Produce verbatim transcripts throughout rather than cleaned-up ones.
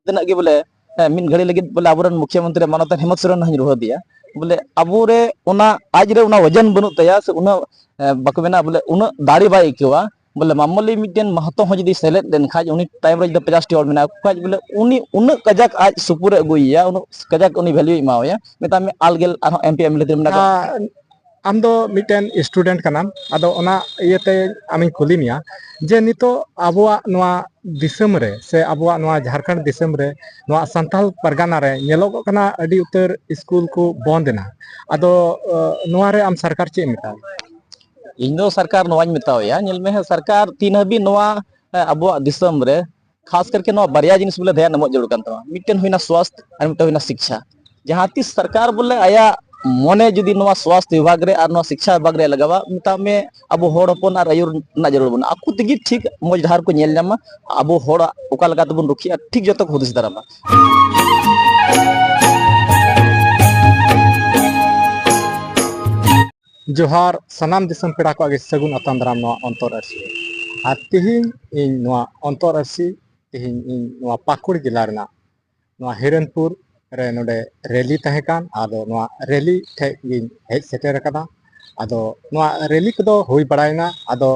ᱛᱤᱱᱟᱹᱜ ᱜᱮ ᱵᱚᱞᱮ, ᱦᱮᱸ, ᱢᱤᱫ ᱜᱷᱟᱹᱲᱤ ᱞᱟᱹᱜᱤᱫ ᱵᱚᱞᱮ ᱟᱵᱚᱨᱮᱱ ᱢᱩᱠᱷᱭᱟᱹ ᱢᱚᱱᱛᱨᱤ ᱢᱟᱱᱚᱛᱟᱱ ᱦᱮᱢᱚᱱᱛ ᱥᱚᱨᱮᱱ ᱦᱚᱸᱧ ᱨᱩᱣᱟᱹᱲ ᱫᱮᱭᱟ, ᱵᱚᱞᱮ ᱟᱵᱚᱨᱮ ᱚᱱᱟ ᱟᱡᱨᱮ ᱚᱱᱟ ᱳᱡᱚᱱ ᱵᱟᱹᱱᱩᱜ ᱛᱟᱭᱟ, ᱥᱮ ᱩᱱᱟᱹᱜ, ᱮ, ᱵᱟᱠᱚ ᱢᱮᱱᱟ ᱵᱚᱞᱮ ᱩᱱᱟᱹᱜ ᱫᱟᱲᱮ ᱵᱟᱭ ᱟᱹᱭᱠᱟᱹᱣᱟ᱾ ᱵᱚᱞᱮ ᱢᱟᱢᱚᱞᱤ ᱢᱤᱫᱴᱮᱱ ᱢᱟᱦᱟᱛᱚ ᱦᱚᱸ ᱡᱩᱫᱤ ᱥᱮᱞᱮᱫ ᱞᱮᱱᱠᱷᱟᱡ, ᱩᱱᱤ ᱴᱟᱭᱤᱢ ᱨᱮ ᱡᱩᱫᱤ ᱯᱚᱪᱟᱥ ᱴᱤ ᱦᱚᱲ ᱢᱮᱱᱟᱜ ᱠᱚ ᱠᱷᱟᱡ, ᱵᱚᱞᱮ ᱩᱱᱤ ᱩᱱᱟᱹᱜ ᱠᱟᱡᱟᱠ ᱟᱡ ᱥᱩᱯᱩᱨ ᱮ ᱟᱹᱜᱩᱭᱮᱭᱟ, ᱩᱱᱟᱹᱜ ᱠᱟᱡᱟᱠ ᱩᱱᱤ ᱵᱷᱮᱞᱭᱩᱭ ᱮᱢᱟᱣᱟᱭᱟ, ᱢᱮᱛᱟᱜ ᱢᱮ ᱟᱞᱜᱮᱞ ᱟᱨᱦᱚᱸ M P M L A ᱛᱮ ᱢᱮᱱᱟᱜ ᱠᱚᱣᱟ᱾ ᱟᱢ ᱫᱚ ᱢᱤᱫᱴᱮᱱ ᱥᱴᱩᱰᱮᱱᱴ ᱠᱟᱱᱟᱢ, ᱟᱫᱚ ᱚᱱᱟ ᱤᱭᱟᱹᱛᱮ ᱟᱢᱤᱧ ᱠᱩᱞᱤ ᱢᱮᱭᱟ ᱡᱮ ᱱᱤᱛᱚᱜ ᱟᱵᱚᱣᱟᱜ ᱱᱚᱣᱟ ᱫᱤᱥᱚᱢ ᱨᱮ ᱥᱮ ᱟᱵᱚᱣᱟᱜ ᱱᱚᱣᱟ ᱡᱷᱟᱲᱠᱷᱚᱸᱰ ᱫᱤᱥᱚᱢ ᱨᱮ, ᱱᱚᱣᱟ ᱥᱟᱱᱛᱟᱲ ᱯᱟᱨᱜᱟᱱᱟ ᱨᱮ ᱧᱮᱞᱚᱜᱚᱜ ᱠᱟᱱᱟ ᱟᱹᱰᱤ ᱩᱛᱟᱹᱨ ᱥᱠᱩᱞ ᱠᱚ ᱵᱚᱱᱫ ᱮᱱᱟ᱾ ᱟᱫᱚ, ᱟᱸ, ᱱᱚᱣᱟ ᱨᱮ ᱟᱢ ᱥᱚᱨᱠᱟᱨ ᱪᱮᱫ ᱮᱢ ᱢᱮᱛᱟᱭᱟ? ᱤᱧ ᱫᱚ ᱥᱚᱨᱠᱟᱨ ᱱᱚᱣᱟᱧ ᱢᱮᱛᱟᱣᱟᱭᱟ, ᱧᱮᱞ ᱢᱮ ᱦᱟᱸᱜ, ᱥᱚᱨᱠᱟᱨ ᱛᱤᱱ ᱦᱟᱹᱵᱤᱡ ᱱᱚᱣᱟ, ᱮ, ᱟᱵᱚᱣᱟᱜ ᱫᱤᱥᱚᱢ ᱨᱮ ᱠᱷᱟᱥ ᱠᱟᱨᱠᱮ ᱱᱚᱣᱟ ᱵᱟᱨᱭᱟ ᱡᱤᱱᱤᱥ ᱵᱚᱞᱮ ᱫᱷᱮᱭᱟᱱ ᱮᱢᱚᱜ ᱡᱟᱹᱨᱩᱲ ᱠᱟᱱ ᱛᱟᱵᱚᱱᱟ, ᱢᱤᱫᱴᱮᱱ ᱦᱩᱭᱱᱟ ᱥᱣᱟᱥᱛᱷ ᱟᱨ ᱢᱤᱫᱴᱮᱱ ᱦᱩᱭᱱᱟ ᱥᱤᱠᱪᱷᱟ᱾ ᱡᱟᱦᱟᱸ ᱛᱤᱥ ᱥᱚᱨᱠᱟᱨ ᱵᱚᱞᱮ ᱟᱭᱟᱜ ᱢᱚᱱᱮ ᱡᱩᱫᱤ ᱱᱚᱣᱟ ᱥᱣᱟᱥᱛᱷ ᱵᱤᱵᱷᱟᱜᱽ ᱨᱮ ᱟᱨ ᱱᱚᱣᱟ ᱥᱤᱠᱪᱷᱟ ᱵᱤᱵᱷᱟᱜᱽ ᱨᱮ ᱞᱟᱜᱟᱣᱟ, ᱢᱮᱛᱟᱜ ᱢᱮ ᱟᱵᱚ ᱦᱚᱲ ᱦᱚᱯᱚᱱ ᱟᱨ ᱟᱹᱭᱩᱨ ᱨᱮᱱᱟᱜ ᱡᱟᱹᱨᱩᱲ ᱵᱚᱱᱟ᱾ ᱟᱠᱚ ᱛᱮᱜᱮ ᱴᱷᱤᱠ ᱢᱚᱡᱽ ᱰᱟᱦᱟᱨ ᱠᱚ ᱧᱮᱞ ᱧᱟᱢᱟ, ᱟᱵᱚ ᱦᱚᱲᱟᱜ ᱚᱠᱟ ᱞᱮᱠᱟ ᱛᱮᱵᱚᱱ ᱨᱩᱠᱷᱤᱭᱟᱜᱼᱟ, ᱴᱷᱤᱠ ᱡᱚᱛᱚ ᱠᱚ ᱦᱩᱫᱤᱥ ᱫᱟᱨᱟᱢᱟ᱾ ᱡᱚᱦᱟᱨ ᱥᱟᱱᱟᱢ ᱫᱤᱥᱚᱢ ᱯᱮᱲᱟ ᱠᱚᱣᱟᱜ ᱜᱮ ᱥᱟᱹᱜᱩᱱ ᱟᱛᱟᱝ ᱫᱟᱨᱟᱢ ᱱᱚᱣᱟ ᱚᱱᱛᱚᱨ ᱟᱹᱨᱥᱤ ᱨᱮ᱾ ᱟᱨ ᱛᱤᱦᱤᱧ ᱤᱧ ᱱᱚᱣᱟ ᱚᱱᱛᱚᱨ ᱟᱹᱨᱥᱤ, ᱛᱤᱦᱤᱧ ᱤᱧ ᱱᱚᱣᱟ ᱯᱟᱹᱠᱩᱲ ᱡᱮᱞᱟ ᱨᱮᱱᱟᱜ ᱱᱚᱣᱟ ᱦᱤᱨᱚᱱᱯᱩᱨ ᱨᱮ ᱱᱚᱰᱮ ᱨᱮᱞᱤ ᱛᱟᱦᱮᱸ ᱠᱟᱱ, ᱟᱫᱚ ᱱᱚᱣᱟ ᱨᱮᱞᱤ ᱴᱷᱮᱡ ᱜᱤᱧ ᱦᱮᱡ ᱥᱮᱴᱮᱨ ᱟᱠᱟᱱᱟ᱾ ᱟᱫᱚ ᱱᱚᱣᱟ ᱨᱮᱞᱤ ᱠᱚᱫᱚ ᱦᱩᱭ ᱵᱟᱲᱟᱭᱮᱱᱟ, ᱟᱫᱚ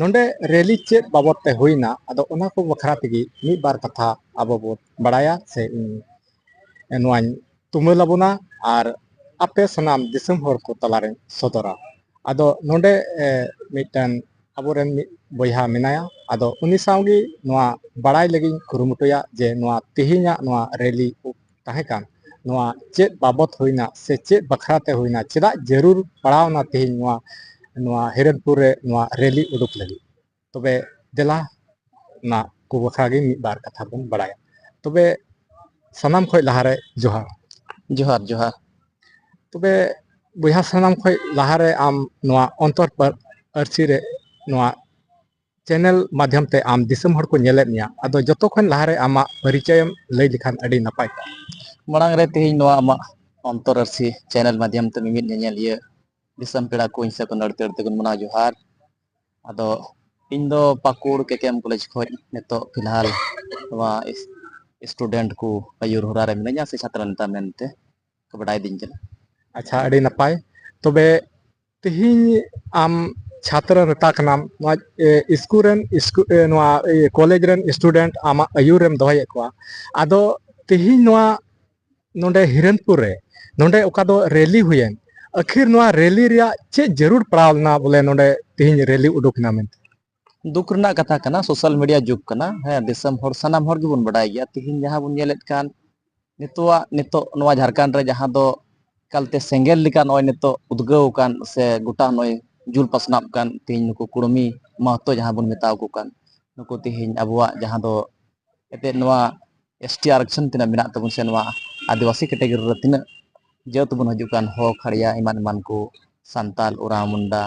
ᱱᱚᱰᱮ ᱨᱮᱞᱤ ᱪᱮᱫ ᱵᱟᱵᱚᱛ ᱛᱮ ᱦᱩᱭᱱᱟ, ᱟᱫᱚ ᱚᱱᱟ ᱠᱚ ᱵᱟᱠᱷᱨᱟ ᱛᱮᱜᱮ ᱢᱤᱫ ᱵᱟᱨ ᱠᱟᱛᱷᱟ ᱟᱵᱚ ᱵᱚ ᱵᱟᱲᱟᱭᱟ, ᱥᱮ ᱤᱧ ᱱᱚᱣᱟᱧ ᱛᱩᱢᱟᱹᱞ ᱟᱵᱚᱱᱟ ᱟᱨ ᱟᱯᱮ ᱥᱟᱱᱟᱢ ᱫᱤᱥᱚᱢ ᱦᱚᱲ ᱠᱚ ᱛᱟᱞᱟᱨᱮᱧ ᱥᱚᱫᱚᱨᱟ᱾ ᱟᱫᱚ ᱱᱚᱰᱮ, ᱮ, ᱢᱤᱫᱴᱟᱝ ᱟᱵᱚᱨᱮᱱ ᱢᱤᱫ ᱵᱚᱭᱦᱟ ᱢᱮᱱᱟᱭᱟ, ᱟᱫᱚ ᱩᱱᱤ ᱥᱟᱶᱜᱮ ᱱᱚᱣᱟ ᱵᱟᱲᱟᱭ ᱞᱟᱹᱜᱤᱫ ᱤᱧ ᱠᱩᱨᱩᱢᱩᱴᱩᱭᱟ ᱡᱮ ᱱᱚᱣᱟ ᱛᱮᱦᱮᱧᱟᱜ ᱱᱚᱣᱟ ᱨᱮᱞᱤ ᱛᱟᱦᱮᱸ ᱠᱟᱱ, ᱱᱚᱣᱟ ᱪᱮᱫ ᱵᱟᱵᱚᱛ ᱦᱩᱭᱱᱟ ᱥᱮ ᱪᱮᱫ ᱵᱟᱠᱷᱨᱟ ᱛᱮ ᱦᱩᱭᱱᱟ, ᱪᱮᱫᱟᱜ ᱡᱟᱹᱨᱩᱲ ᱯᱟᱲᱟᱣᱱᱟ ᱛᱮᱦᱮᱧ ᱱᱚᱣᱟ, ᱱᱚᱣᱟ ᱦᱤᱨᱚᱱᱯᱩᱨ ᱨᱮ ᱱᱚᱣᱟ ᱨᱮᱞᱤ ᱩᱰᱩᱠ ᱞᱟᱹᱜᱤᱫ? ᱛᱚᱵᱮ ᱫᱮᱞᱟ, ᱚᱱᱟ ᱠᱚ ᱵᱟᱠᱷᱨᱟ ᱜᱮ ᱢᱤᱫ ᱵᱟᱨ ᱠᱟᱛᱷᱟ ᱵᱚᱱ ᱵᱟᱲᱟᱭᱟ᱾ ᱛᱚᱵᱮ ᱥᱟᱱᱟᱢ ᱠᱷᱚᱱ ᱞᱟᱦᱟᱨᱮ ᱡᱚᱦᱟᱨ᱾ ᱡᱚᱦᱟᱨ, ᱡᱚᱦᱟᱨ᱾ ᱛᱚᱵᱮ ᱵᱚᱭᱦᱟ, ᱥᱟᱱᱟᱢ ᱠᱷᱚᱱ ᱞᱟᱦᱟᱨᱮ ᱟᱢ ᱱᱚᱣᱟ ᱚᱱᱛᱚᱨ ᱯᱟᱹ-, ᱟᱹᱨᱥᱤ ᱨᱮ ᱱᱚᱣᱟ ᱪᱮᱱᱮᱞ ᱢᱟᱫᱽᱫᱷᱚᱢ ᱛᱮ ᱟᱢ ᱫᱤᱥᱚᱢ ᱦᱚᱲ ᱠᱚ ᱧᱮᱞᱮᱫ ᱢᱮᱭᱟ, ᱟᱫᱚ ᱡᱚᱛᱚ ᱠᱷᱚᱱ ᱞᱟᱦᱟᱨᱮ ᱟᱢᱟᱜ ᱯᱚᱨᱤᱪᱚᱭᱮᱢ ᱞᱟᱹᱭ ᱞᱮᱠᱷᱟᱱ ᱟᱹᱰᱤ ᱱᱟᱯᱟᱭ ᱠᱚᱜᱼᱟ᱾ ᱢᱟᱲᱟᱝ ᱨᱮ ᱛᱮᱦᱮᱧ ᱱᱚᱣᱟ ᱟᱢᱟᱜ ᱚᱱᱛᱚᱨ ᱟᱹᱨᱥᱤ ᱪᱮᱱᱮᱞ ᱢᱟᱫᱽᱫᱷᱚᱢ ᱛᱮ ᱢᱤᱢᱤᱫ ᱧᱮᱧᱮᱞᱤᱭᱟᱹ ᱫᱤᱥᱚᱢ ᱯᱮᱲᱟ ᱠᱚ ᱤᱧ ᱥᱮᱫ ᱠᱷᱚᱱ ᱟᱹᱰᱤ ᱛᱮᱫ ᱟᱹᱰᱤ ᱛᱮᱫ ᱢᱟᱱᱟᱣ ᱡᱚᱦᱟᱨ᱾ ᱟᱫᱚ ᱤᱧ ᱫᱚ ᱯᱟᱹᱠᱩᱲ ᱠᱮ ᱠᱮ ᱮᱢ ᱠᱚᱞᱮᱡᱽ ᱠᱷᱚᱱ ᱱᱤᱛᱚᱜ ᱯᱷᱤᱞᱦᱟᱞ ᱱᱚᱣᱟ ᱤᱥ-, ᱥᱴᱩᱰᱮᱱᱴ ᱠᱚ ᱟᱹᱭᱩᱨ ᱦᱚᱨᱟ ᱨᱮ ᱢᱤᱱᱟᱹᱧᱟ ᱥᱮ ᱪᱷᱟᱛᱨᱚ ᱱᱮᱛᱟ ᱢᱮᱱᱛᱮ ᱠᱚ ᱵᱟᱰᱟᱭ ᱫᱤᱧ ᱠᱟᱱᱟ᱾ ᱟᱪᱪᱷᱟ, ᱟᱹᱰᱤ ᱱᱟᱯᱟᱭ᱾ ᱛᱚᱵᱮ ᱛᱮᱦᱮᱧ ᱟᱢ ᱪᱷᱟᱛᱨᱚ ᱱᱮᱛᱟ ᱠᱟᱱᱟᱢ, ᱱᱚᱣᱟ ᱥᱠᱩᱞ ᱨᱮᱱ, ᱱᱚᱣᱟ ᱠᱚᱞᱮᱡᱽ ᱨᱮᱱ ᱥᱴᱩᱰᱮᱱᱴ ᱟᱢᱟᱜ ᱟᱹᱭᱩᱨ ᱨᱮᱢ ᱫᱚᱦᱚᱭᱮᱫ ᱠᱚᱣᱟ᱾ ᱟᱫᱚ ᱛᱮᱦᱮᱧ ᱱᱚᱣᱟ ᱱᱚᱰᱮ ᱦᱤᱨᱚᱱᱯᱩᱨ ᱨᱮ ᱱᱚᱰᱮ ᱚᱠᱟ ᱫᱚ ᱨᱮᱞᱤ ᱦᱩᱭᱮᱱ, ᱟᱹᱠᱷᱤᱨ ᱱᱚᱣᱟ ᱨᱮᱞᱤ ᱨᱮᱭᱟᱜ ᱪᱮᱫ ᱡᱟᱹᱨᱩᱲ ᱯᱟᱲᱟᱣ ᱞᱮᱱᱟ ᱵᱚᱞᱮ ᱱᱚᱰᱮ ᱛᱮᱦᱮᱧ ᱨᱮᱞᱤ ᱩᱰᱩᱠ ᱮᱱᱟ ᱢᱮᱱᱛᱮ? ᱫᱩᱠ ᱨᱮᱱᱟᱜ ᱠᱟᱛᱷᱟ ᱠᱟᱱᱟ, ᱥᱳᱥᱟᱞ ᱢᱤᱰᱤᱭᱟ ᱡᱩᱜᱽ ᱠᱟᱱᱟ᱾ ᱦᱮᱸ, ᱫᱤᱥᱚᱢ ᱦᱚᱲ, ᱥᱟᱱᱟᱢ ᱦᱚᱲ ᱜᱮᱵᱚᱱ ᱵᱟᱰᱟᱭ ᱜᱮᱭᱟ᱾ ᱛᱤᱦᱤᱧ ᱡᱟᱦᱟᱸ ᱵᱚᱱ ᱧᱮᱞᱮᱫ ᱠᱟᱱ, ᱱᱤᱛᱚᱜᱟᱜ, ᱱᱤᱛᱚᱜ ᱱᱚᱣᱟ ᱡᱷᱟᱲᱠᱷᱚᱸᱰ ᱨᱮ ᱡᱟᱦᱟᱸ ᱫᱚ ᱮᱠᱟᱞᱛᱮ ᱥᱮᱸᱜᱮᱞ ᱞᱮᱠᱟ ᱱᱚᱜᱼᱚᱭ ᱱᱤᱛᱚᱜ ᱩᱫᱽᱜᱟᱹᱣ ᱟᱠᱟᱱ ᱥᱮ ᱜᱚᱴᱟ ᱱᱚᱜᱼᱚᱭ ᱡᱩᱞ ᱯᱟᱥᱱᱟᱜ ᱠᱟᱱ, ᱛᱤᱦᱤᱧ ᱱᱩᱠᱩ ᱠᱩᱲᱢᱤ ᱢᱟᱦᱛᱚ ᱡᱟᱦᱟᱸ ᱵᱚᱱ ᱢᱮᱛᱟᱣ ᱠᱚ ᱠᱟᱱ, ᱱᱩᱠᱩ ᱛᱤᱦᱤᱧ ᱟᱵᱚᱣᱟᱜ ᱡᱟᱦᱟᱸ ᱫᱚ ᱮᱱᱛᱮᱫ ᱱᱚᱣᱟ ᱮᱥ ᱴᱤ ᱟᱨᱟᱠᱥᱚᱱ ᱛᱤᱱᱟᱹᱜ ᱢᱮᱱᱟᱜ ᱛᱟᱵᱚᱱ ᱥᱮ ᱱᱚᱣᱟ ᱟᱹᱫᱤᱵᱟᱹᱥᱤ ᱠᱮᱴᱮᱜᱚᱨᱤ ᱨᱮ ᱛᱤᱱᱟᱹᱜ ᱡᱟᱹᱛ ᱵᱚᱱ ᱦᱤᱡᱩᱜ ᱠᱟᱱ, ᱦᱚ, ᱠᱷᱟᱲᱭᱟ, ᱮᱢᱟᱱ ᱮᱢᱟᱱ ᱠᱚ, ᱥᱟᱱᱛᱟᱞ, ᱳᱨᱟᱣ, ᱢᱩᱱᱰᱟ,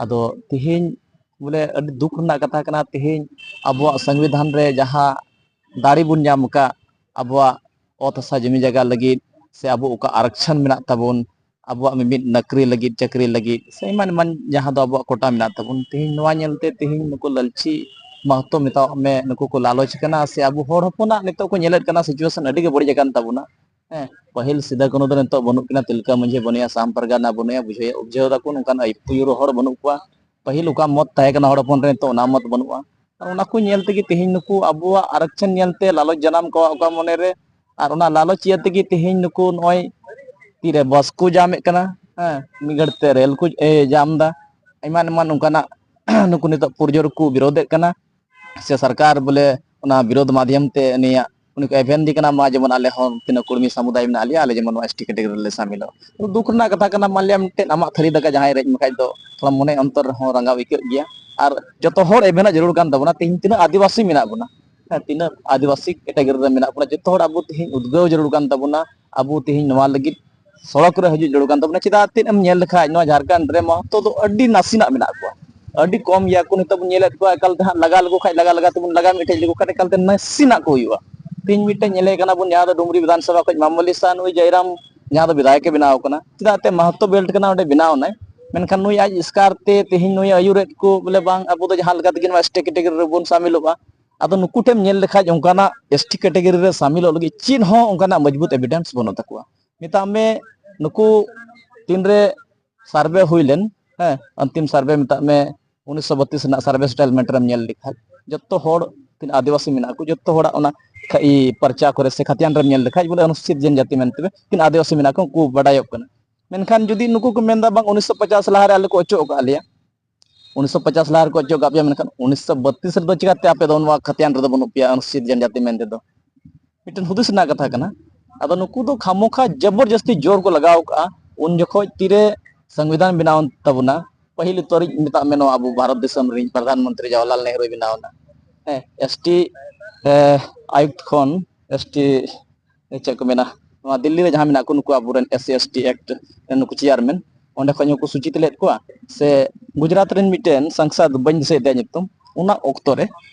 ᱟᱫᱚ ᱛᱤᱦᱤᱧ ᱵᱚᱞᱮ ᱟᱹᱰᱤ ᱫᱩᱠ ᱨᱮᱱᱟᱜ ᱠᱟᱛᱷᱟ ᱠᱟᱱᱟ, ᱛᱤᱦᱤᱧ ᱟᱵᱚᱣᱟᱜ ᱥᱚᱝᱵᱤᱫᱷᱟᱱ ᱨᱮ ᱡᱟᱦᱟᱸ ᱫᱟᱲᱮ ᱵᱚᱱ ᱧᱟᱢ ᱟᱠᱟᱫ ᱟᱵᱚᱣᱟᱜ ᱚᱛ ᱦᱟᱥᱟ ᱡᱚᱢᱤ ᱡᱟᱭᱜᱟ ᱞᱟᱹᱜᱤᱫ ᱥᱮ ᱟᱵᱚ ᱚᱠᱟ ᱟᱨᱟᱠᱥᱚᱱ ᱢᱮᱱᱟᱜ ᱛᱟᱵᱚᱱ, ᱟᱵᱚᱣᱟᱜ ᱢᱤᱢᱤᱫ ᱱᱚᱠᱨᱤ ᱞᱟᱹᱜᱤᱫ, ᱪᱟᱹᱠᱨᱤ ᱞᱟᱹᱜᱤᱫ ᱥᱮ ᱮᱢᱟᱱ ᱮᱢᱟᱱ ᱡᱟᱦᱟᱸ ᱫᱚ ᱟᱵᱚᱣᱟᱜ ᱠᱳᱴᱟ ᱢᱮᱱᱟᱜ ᱛᱟᱵᱚᱱ, ᱛᱤᱦᱤᱧ ᱱᱚᱣᱟ ᱧᱮᱞᱛᱮ ᱛᱤᱦᱤᱧ ᱱᱩᱠᱩ ᱞᱟᱹᱞᱪᱤ ᱢᱟᱦᱛᱚ ᱢᱮᱛᱟᱣᱟᱜ ᱢᱮ, ᱱᱩᱠᱩ ᱠᱚ ᱞᱟᱞᱚᱪ ᱠᱟᱱᱟ ᱥᱮ ᱟᱵᱚ ᱦᱚᱲ ᱦᱚᱯᱚᱱᱟᱜ ᱱᱤᱛᱚᱜ ᱠᱚ ᱧᱮᱞᱮᱫ ᱠᱟᱱᱟ ᱥᱤᱪᱩᱭᱮᱥᱚᱱ ᱟᱹᱰᱤ ᱜᱮ ᱵᱟᱹᱲᱤᱡ ᱟᱠᱟᱱ ᱛᱟᱵᱚᱱᱟ᱾ ᱦᱮᱸ, ᱯᱟᱹᱦᱤᱞ ᱥᱤᱫᱟᱹ ᱠᱟᱹᱱᱦᱩ ᱫᱚ ᱱᱤᱛᱚᱜ ᱵᱟᱹᱱᱩᱜ ᱠᱤᱱᱟ, ᱛᱤᱞᱠᱟᱹ ᱢᱟᱹᱡᱷᱤ ᱵᱟᱹᱱᱩᱭᱟ, ᱥᱟᱢ ᱯᱟᱨᱜᱟᱱᱟ ᱵᱟᱹᱱᱩᱭᱟ, ᱵᱩᱡᱷᱟᱹᱣ ᱵᱩᱡᱷᱟᱹᱣ ᱫᱟᱠᱚ ᱱᱚᱝᱠᱟᱱ ᱟᱹᱭᱩᱨ ᱦᱚᱲ ᱵᱟᱹᱱᱩᱜ ᱠᱚᱣᱟ᱾ ᱯᱟᱹᱦᱤᱞ ᱚᱠᱟ ᱢᱚᱛ ᱛᱟᱦᱮᱸ ᱠᱟᱱᱟ ᱦᱚᱲ ᱦᱚᱯᱚᱱ ᱨᱮ, ᱱᱤᱛᱚᱜ ᱚᱱᱟ ᱢᱚᱛ ᱵᱟᱹᱱᱩᱜᱼᱟ᱾ ᱟᱨ ᱚᱱᱟ ᱠᱚ ᱧᱮᱞ ᱛᱮᱜᱮ ᱛᱮᱦᱮᱧ ᱱᱩᱠᱩ ᱟᱵᱚᱣᱟᱜ ᱟᱨᱟᱠᱥᱚᱱ ᱧᱮᱞᱛᱮ ᱞᱟᱞᱚᱪ ᱡᱟᱱᱟᱢ ᱠᱚᱣᱟ ᱚᱠᱟ ᱢᱚᱱᱮᱨᱮ, ᱟᱨ ᱚᱱᱟ ᱞᱟᱞᱚᱪ ᱤᱭᱟᱹ ᱛᱮᱜᱮ ᱛᱮᱦᱮᱧ ᱱᱩᱠᱩ ᱱᱚᱜᱼᱚᱭ ᱛᱤᱨᱮ ᱵᱟᱥ ᱠᱚ ᱡᱟᱢᱮᱫ ᱠᱟᱱᱟ, ᱦᱮᱸ, ᱢᱤᱫ ᱜᱷᱟᱹᱲᱤᱡ ᱛᱮ ᱨᱮᱞ ᱠᱚ ᱮ, ᱡᱟᱢ ᱮᱫᱟ, ᱮᱢᱟᱱ ᱮᱢᱟᱱ ᱚᱱᱠᱟᱱᱟᱜ ᱱᱩᱠᱩ ᱱᱤᱛᱚᱜ ᱯᱩᱨᱡᱳᱨ ᱠᱚ ᱵᱤᱨᱳᱫᱷᱮᱫ ᱠᱟᱱᱟ᱾ ᱥᱮ ᱥᱚᱨᱠᱟᱨ ᱵᱚᱞᱮ ᱚᱱᱟ ᱵᱤᱨᱳᱫᱷ ᱢᱟᱫᱷᱭᱚᱢ ᱛᱮ ᱩᱱᱤᱭᱟᱜ ᱩᱱᱤ ᱠᱚ ᱮᱵᱷᱮᱱ ᱫᱤ ᱠᱟᱱᱟ, ᱢᱟ ᱡᱮᱢᱚᱱ ᱟᱞᱮ ᱦᱚᱸ ᱛᱤᱱᱟᱹᱜ ᱠᱩᱲᱢᱤ ᱥᱟᱢᱩᱫᱟᱭ ᱢᱮᱱᱟᱜ ᱞᱮᱭᱟ, ᱟᱞᱮ ᱡᱮᱢᱚᱱ ᱱᱚᱣᱟ ᱮᱥ ᱴᱤ ᱠᱮᱴᱮᱜᱚᱨᱤ ᱨᱮᱞᱮ ᱥᱟᱢᱤᱞᱚᱜ᱾ ᱫᱩᱠ ᱨᱮᱱᱟᱜ ᱠᱟᱛᱷᱟ ᱠᱟᱱᱟ, ᱢᱟᱱ ᱞᱤᱭᱟ ᱢᱤᱫᱴᱮᱱ ᱟᱢᱟᱜ ᱛᱷᱟᱹᱨᱤ ᱫᱟᱠᱟ ᱡᱟᱦᱟᱸᱭ ᱨᱮᱡ ᱢᱮᱠᱷᱟᱡ ᱫᱚ ᱛᱷᱚᱲᱟ ᱢᱚᱱᱮ ᱚᱱᱛᱚᱨ ᱨᱮᱦᱚᱸ ᱨᱟᱸᱜᱟᱣ ᱟᱹᱭᱠᱟᱹᱜ ᱜᱮᱭᱟ᱾ ᱟᱨ ᱡᱚᱛᱚ ᱦᱚᱲ ᱮᱵᱷᱮᱱᱚᱜ ᱡᱟᱹᱨᱩᱲ ᱠᱟᱱ ᱛᱟᱵᱚᱱᱟ᱾ ᱛᱮᱦᱮᱧ ᱛᱤᱱᱟᱹᱜ ᱟᱹᱫᱤᱵᱟᱹᱥᱤ ᱢᱮᱱᱟᱜ ᱵᱚᱱᱟ, ᱦᱮᱸ, ᱛᱤᱱᱟᱹᱜ ᱟᱹᱫᱤᱵᱟᱹᱥᱤ ᱠᱮᱴᱮᱜᱚᱨᱤ ᱨᱮ ᱢᱮᱱᱟᱜ ᱵᱚᱱᱟ, ᱡᱚᱛᱚ ᱦᱚᱲ ᱟᱵᱚ ᱛᱮᱦᱮᱧ ᱩᱫᱽᱜᱟᱹᱣ ᱡᱟᱹᱨᱩᱲ ᱠᱟᱱ ᱛᱟᱵᱚᱱᱟ᱾ ᱟᱵᱚ ᱛᱮᱦᱮᱧ ᱱᱚᱣᱟ ᱞᱟᱹᱜᱤᱫ ᱥᱚᱲᱚᱠ ᱨᱮ ᱦᱤᱡᱩᱜ ᱡᱟᱹᱨᱩᱲ ᱠᱟᱱ ᱛᱟᱵᱚᱱᱟ᱾ ᱪᱮᱫᱟᱜ ᱮᱱᱛᱮᱫ ᱮᱢ ᱧᱮᱞ ᱞᱮᱠᱷᱟᱡ ᱱᱚᱣᱟ ᱡᱷᱟᱲᱠᱷᱚᱸᱰ ᱨᱮ ᱢᱟᱦᱛᱚ ᱫᱚ ᱟᱹᱰᱤ ᱱᱟᱥᱮᱱᱟᱜ ᱢᱮᱱᱟᱜ ᱠᱚᱣᱟ, ᱟᱹᱰᱤ ᱠᱚᱢ ᱜᱮᱭᱟ ᱠᱚ᱾ ᱱᱤᱛᱚᱜ ᱵᱚᱱ ᱧᱮᱞᱮᱫ ᱠᱚᱣᱟ ᱮᱠᱟᱞ ᱛᱮ ᱦᱟᱸᱜ ᱞᱟᱜᱟ ᱞᱮᱠᱚ ᱠᱷᱟᱡ ᱞᱟᱜᱟ ᱞᱟᱜᱟ ᱛᱮᱵᱚᱱ ᱞᱟᱜᱟ ᱢᱤᱫᱴᱮᱡ ᱞᱮᱠᱚ ᱠᱷᱟᱡ ᱮᱠᱟᱞ ᱛᱮ ᱱᱟᱥᱮᱱᱟᱜ ᱠᱚ ᱦᱩᱭᱩᱜᱼᱟ᱾ ᱛᱮᱦᱮᱧ ᱢᱤᱫᱴᱮᱡ ᱧᱮᱞᱮ ᱠᱟᱱᱟ ᱵᱚᱱ ᱡᱟᱦᱟᱸ ᱫᱚ ᱰᱩᱢᱨᱤ ᱵᱤᱫᱷᱟᱱ ᱥᱚᱵᱷᱟ ᱠᱷᱚᱡ ᱢᱟᱢᱚᱞᱤ ᱥᱟᱦ ᱱᱩᱭ ᱡᱟᱭᱨᱟᱢ ᱡᱟᱦᱟᱸ ᱫᱚ ᱵᱤᱫᱷᱟᱭᱚᱠ ᱮ ᱵᱮᱱᱟᱣ ᱠᱟᱱᱟ, ᱪᱮᱫᱟᱜ ᱛᱮ ᱢᱟᱦᱛᱚ ᱵᱮᱞᱴ ᱠᱟᱱᱟ ᱚᱸᱰᱮ ᱵᱮᱱᱟᱣ ᱮᱱᱟᱭ, ᱢᱮᱱᱠᱷᱟᱱ ᱱᱩᱭ ᱟᱡ ᱮᱥᱠᱟᱨ ᱛᱮ ᱛᱮᱦᱮᱧ ᱱᱩᱭ ᱟᱹᱭᱩᱨᱮᱫ ᱠᱚ ᱵᱚᱞᱮ ᱵᱟᱝ ᱟᱵᱚ ᱫᱚ ᱡᱟᱦᱟᱸ ᱞᱮᱠᱟ ᱛᱮᱜᱮ ᱱᱚᱣᱟ ᱮᱥ ᱴᱤ ᱠᱮᱴᱮᱜᱚᱨᱤ ᱨᱮᱵᱚᱱ ᱥᱟᱢᱤᱞᱚᱜᱼᱟ᱾ ᱟᱫᱚ ᱱᱩᱠᱩ ᱴᱷᱮᱱ ᱧᱮᱞ ᱞᱮᱠᱷᱟᱡ ᱚᱱᱠᱟᱱᱟᱜ ᱮᱥ ᱴᱤ ᱠᱮᱴᱮᱜᱚᱨᱤ ᱨᱮ ᱥᱟᱢᱤᱞᱚᱜ ᱞᱟᱹᱜᱤᱫ ᱪᱮᱫ ᱦᱚᱸ ᱚᱱᱠᱟᱱᱟᱜ ᱢᱚᱡᱽᱵᱩᱛ ᱮᱵᱷᱤᱰᱮᱱᱥ ᱵᱟᱹᱱᱩᱜ ᱛᱟᱠᱚᱣᱟ᱾ ᱢᱮᱛᱟᱜ ᱢᱮ, ᱱᱩᱠᱩ ᱛᱤᱱᱨᱮ ᱥᱟᱨᱵᱷᱮ ᱦᱩᱭ ᱞᱮᱱ, ᱦᱮᱸ, ᱚᱱᱛᱤᱢ ᱥᱟᱨᱵᱷᱮ ᱢᱮᱛᱟᱜ ᱢᱮ ᱩᱱᱤᱥᱥᱚ ᱵᱟᱛᱤᱥ ᱨᱮᱱᱟᱜ ᱥᱟᱨᱵᱷᱮ ᱥᱮᱴᱮᱞᱢᱮᱱᱴ ᱨᱮᱢ ᱧᱮᱞ ᱞᱮᱠᱷᱟᱡ, ᱡᱚᱛᱚ ᱦᱚᱲ ᱛᱤᱱᱟᱹᱜ ᱟᱹᱫᱤᱵᱟᱹᱥᱤ ᱢᱮᱱᱟᱜ ᱠᱚ, ᱡᱚᱛᱚ ᱦᱚᱲᱟᱜ ᱚᱱᱟ ᱠᱷᱟ-, ᱤ, ᱯᱟᱨᱪᱟ ᱠᱚᱨᱮ ᱥᱮ ᱠᱷᱟᱛᱤᱭᱟᱱ ᱨᱮᱢ ᱧᱮᱞ ᱞᱮᱠᱷᱟᱡ, ᱵᱚᱞᱮ ᱚᱱᱩᱥᱩᱪᱤᱛ ᱡᱟᱹᱛᱤ ᱢᱮᱱᱛᱮ ᱛᱤᱱᱟᱹᱜ ᱟᱹᱫᱤᱵᱟᱹᱥᱤ ᱢᱮᱱᱟᱜ ᱠᱚ, ᱩᱱᱠᱩ ᱵᱟᱰᱟᱭᱚᱜ ᱠᱟᱱᱟ᱾ ᱢᱮᱱᱠᱷᱟᱱ ᱡᱩᱫᱤ ᱱᱩᱠᱩ ᱠᱚ ᱢᱮᱱᱫᱟ, "ᱵᱟᱝ, ᱩᱱᱤᱥᱥᱚ ᱯᱚᱪᱟᱥ ᱞᱟᱦᱟᱨᱮ ᱟᱞᱮ ᱠᱚ ᱚᱪᱚᱜ ᱟᱠᱟᱫ ᱞᱮᱭᱟ, ᱩᱱᱤᱥᱥᱚ ᱯᱚᱪᱟᱥ ᱞᱟᱦᱟ ᱨᱮᱠᱚ ᱚᱪᱚᱜ ᱟᱠᱟᱫ ᱯᱮᱭᱟ, ᱢᱮᱱᱠᱷᱟᱱ ᱩᱱᱤᱥᱥᱚ ᱵᱟᱛᱤᱥ ᱨᱮᱫᱚ ᱪᱤᱠᱟᱛᱮ ᱟᱯᱮ ᱫᱚ ᱱᱚᱣᱟ ᱠᱷᱟᱛᱤᱭᱟᱱ ᱨᱮᱫᱚ ᱵᱟᱹᱱᱩᱜ ᱯᱮᱭᱟ, ᱚᱱᱩᱥᱩᱪᱤᱛ ᱡᱟᱹᱛᱤ ᱢᱮᱱ ᱛᱮᱫᱚ?" ᱢᱤᱫᱴᱮᱱ ᱦᱩᱫᱤᱥ ᱨᱮᱱᱟᱜ ᱠᱟᱛᱷᱟ ᱠᱟᱱᱟ᱾ ᱟᱫᱚ ᱱᱩᱠᱩ ᱫᱚ ᱠᱷᱟᱢᱚᱠᱷᱟ ᱡᱚᱵᱚᱨᱡᱚᱥᱛᱤ ᱡᱳᱨ ᱠᱚ ᱞᱟᱜᱟᱣ ᱠᱟᱜᱼᱟ᱾ ᱩᱱ ᱡᱚᱠᱷᱚᱡ ᱛᱤᱨᱮ ᱥᱚᱝᱵᱤᱫᱷᱟᱱ ᱵᱮᱱᱟᱣ ᱛᱟᱵᱚᱱᱟ, ᱯᱟᱹᱦᱤᱞ ᱩᱛᱟᱹᱨᱤᱡ ᱢᱮᱛᱟᱜ ᱢᱮ ᱱᱚᱣᱟ ᱟᱵᱚ ᱵᱷᱟᱨᱚᱛ ᱫᱤᱥᱚᱢ ᱨᱤᱱ ᱯᱨᱚᱫᱷᱟᱱ ᱢᱚᱱᱛᱨᱤ ᱡᱟᱣᱟᱦᱚᱨᱞᱟᱞ ᱱᱮᱦᱨᱩᱭ ᱵᱮᱱᱟᱣ ᱮᱱᱟ᱾ ᱦᱮᱸ, ᱮᱥ ᱴᱤ, ᱮ, ᱟᱭᱩᱠᱛ ᱠᱷᱚᱱ ᱮᱥ ᱴᱤ, ᱪᱮᱫ ᱠᱚ ᱢᱮᱱᱟ, ᱱᱚᱣᱟ ᱫᱤᱞᱞᱤ ᱨᱮ ᱡᱟᱦᱟᱸ ᱢᱮᱱᱟᱜ ᱠᱚ ᱱᱩᱠᱩ ᱟᱵᱚᱨᱮᱱ S C S T act ᱱᱩᱠᱩ ᱪᱮᱭᱟᱨᱢᱮᱱ, ᱚᱸᱰᱮ ᱠᱷᱚᱱ ᱦᱚᱸᱠᱚ ᱥᱩᱪᱤᱛ ᱞᱮᱫ ᱠᱚᱣᱟ᱾ ᱥᱮ ᱜᱩᱡᱽᱨᱟᱴ ᱨᱮᱱ ᱢᱤᱫᱴᱮᱱ ᱥᱟᱝᱥᱟᱫ, ᱵᱟᱹᱧ ᱫᱤᱥᱟᱹᱭᱮᱫ ᱛᱟᱭᱟ ᱧᱩᱛᱩᱢ, ᱚᱱᱟ ᱚᱠᱛᱚ ᱨᱮ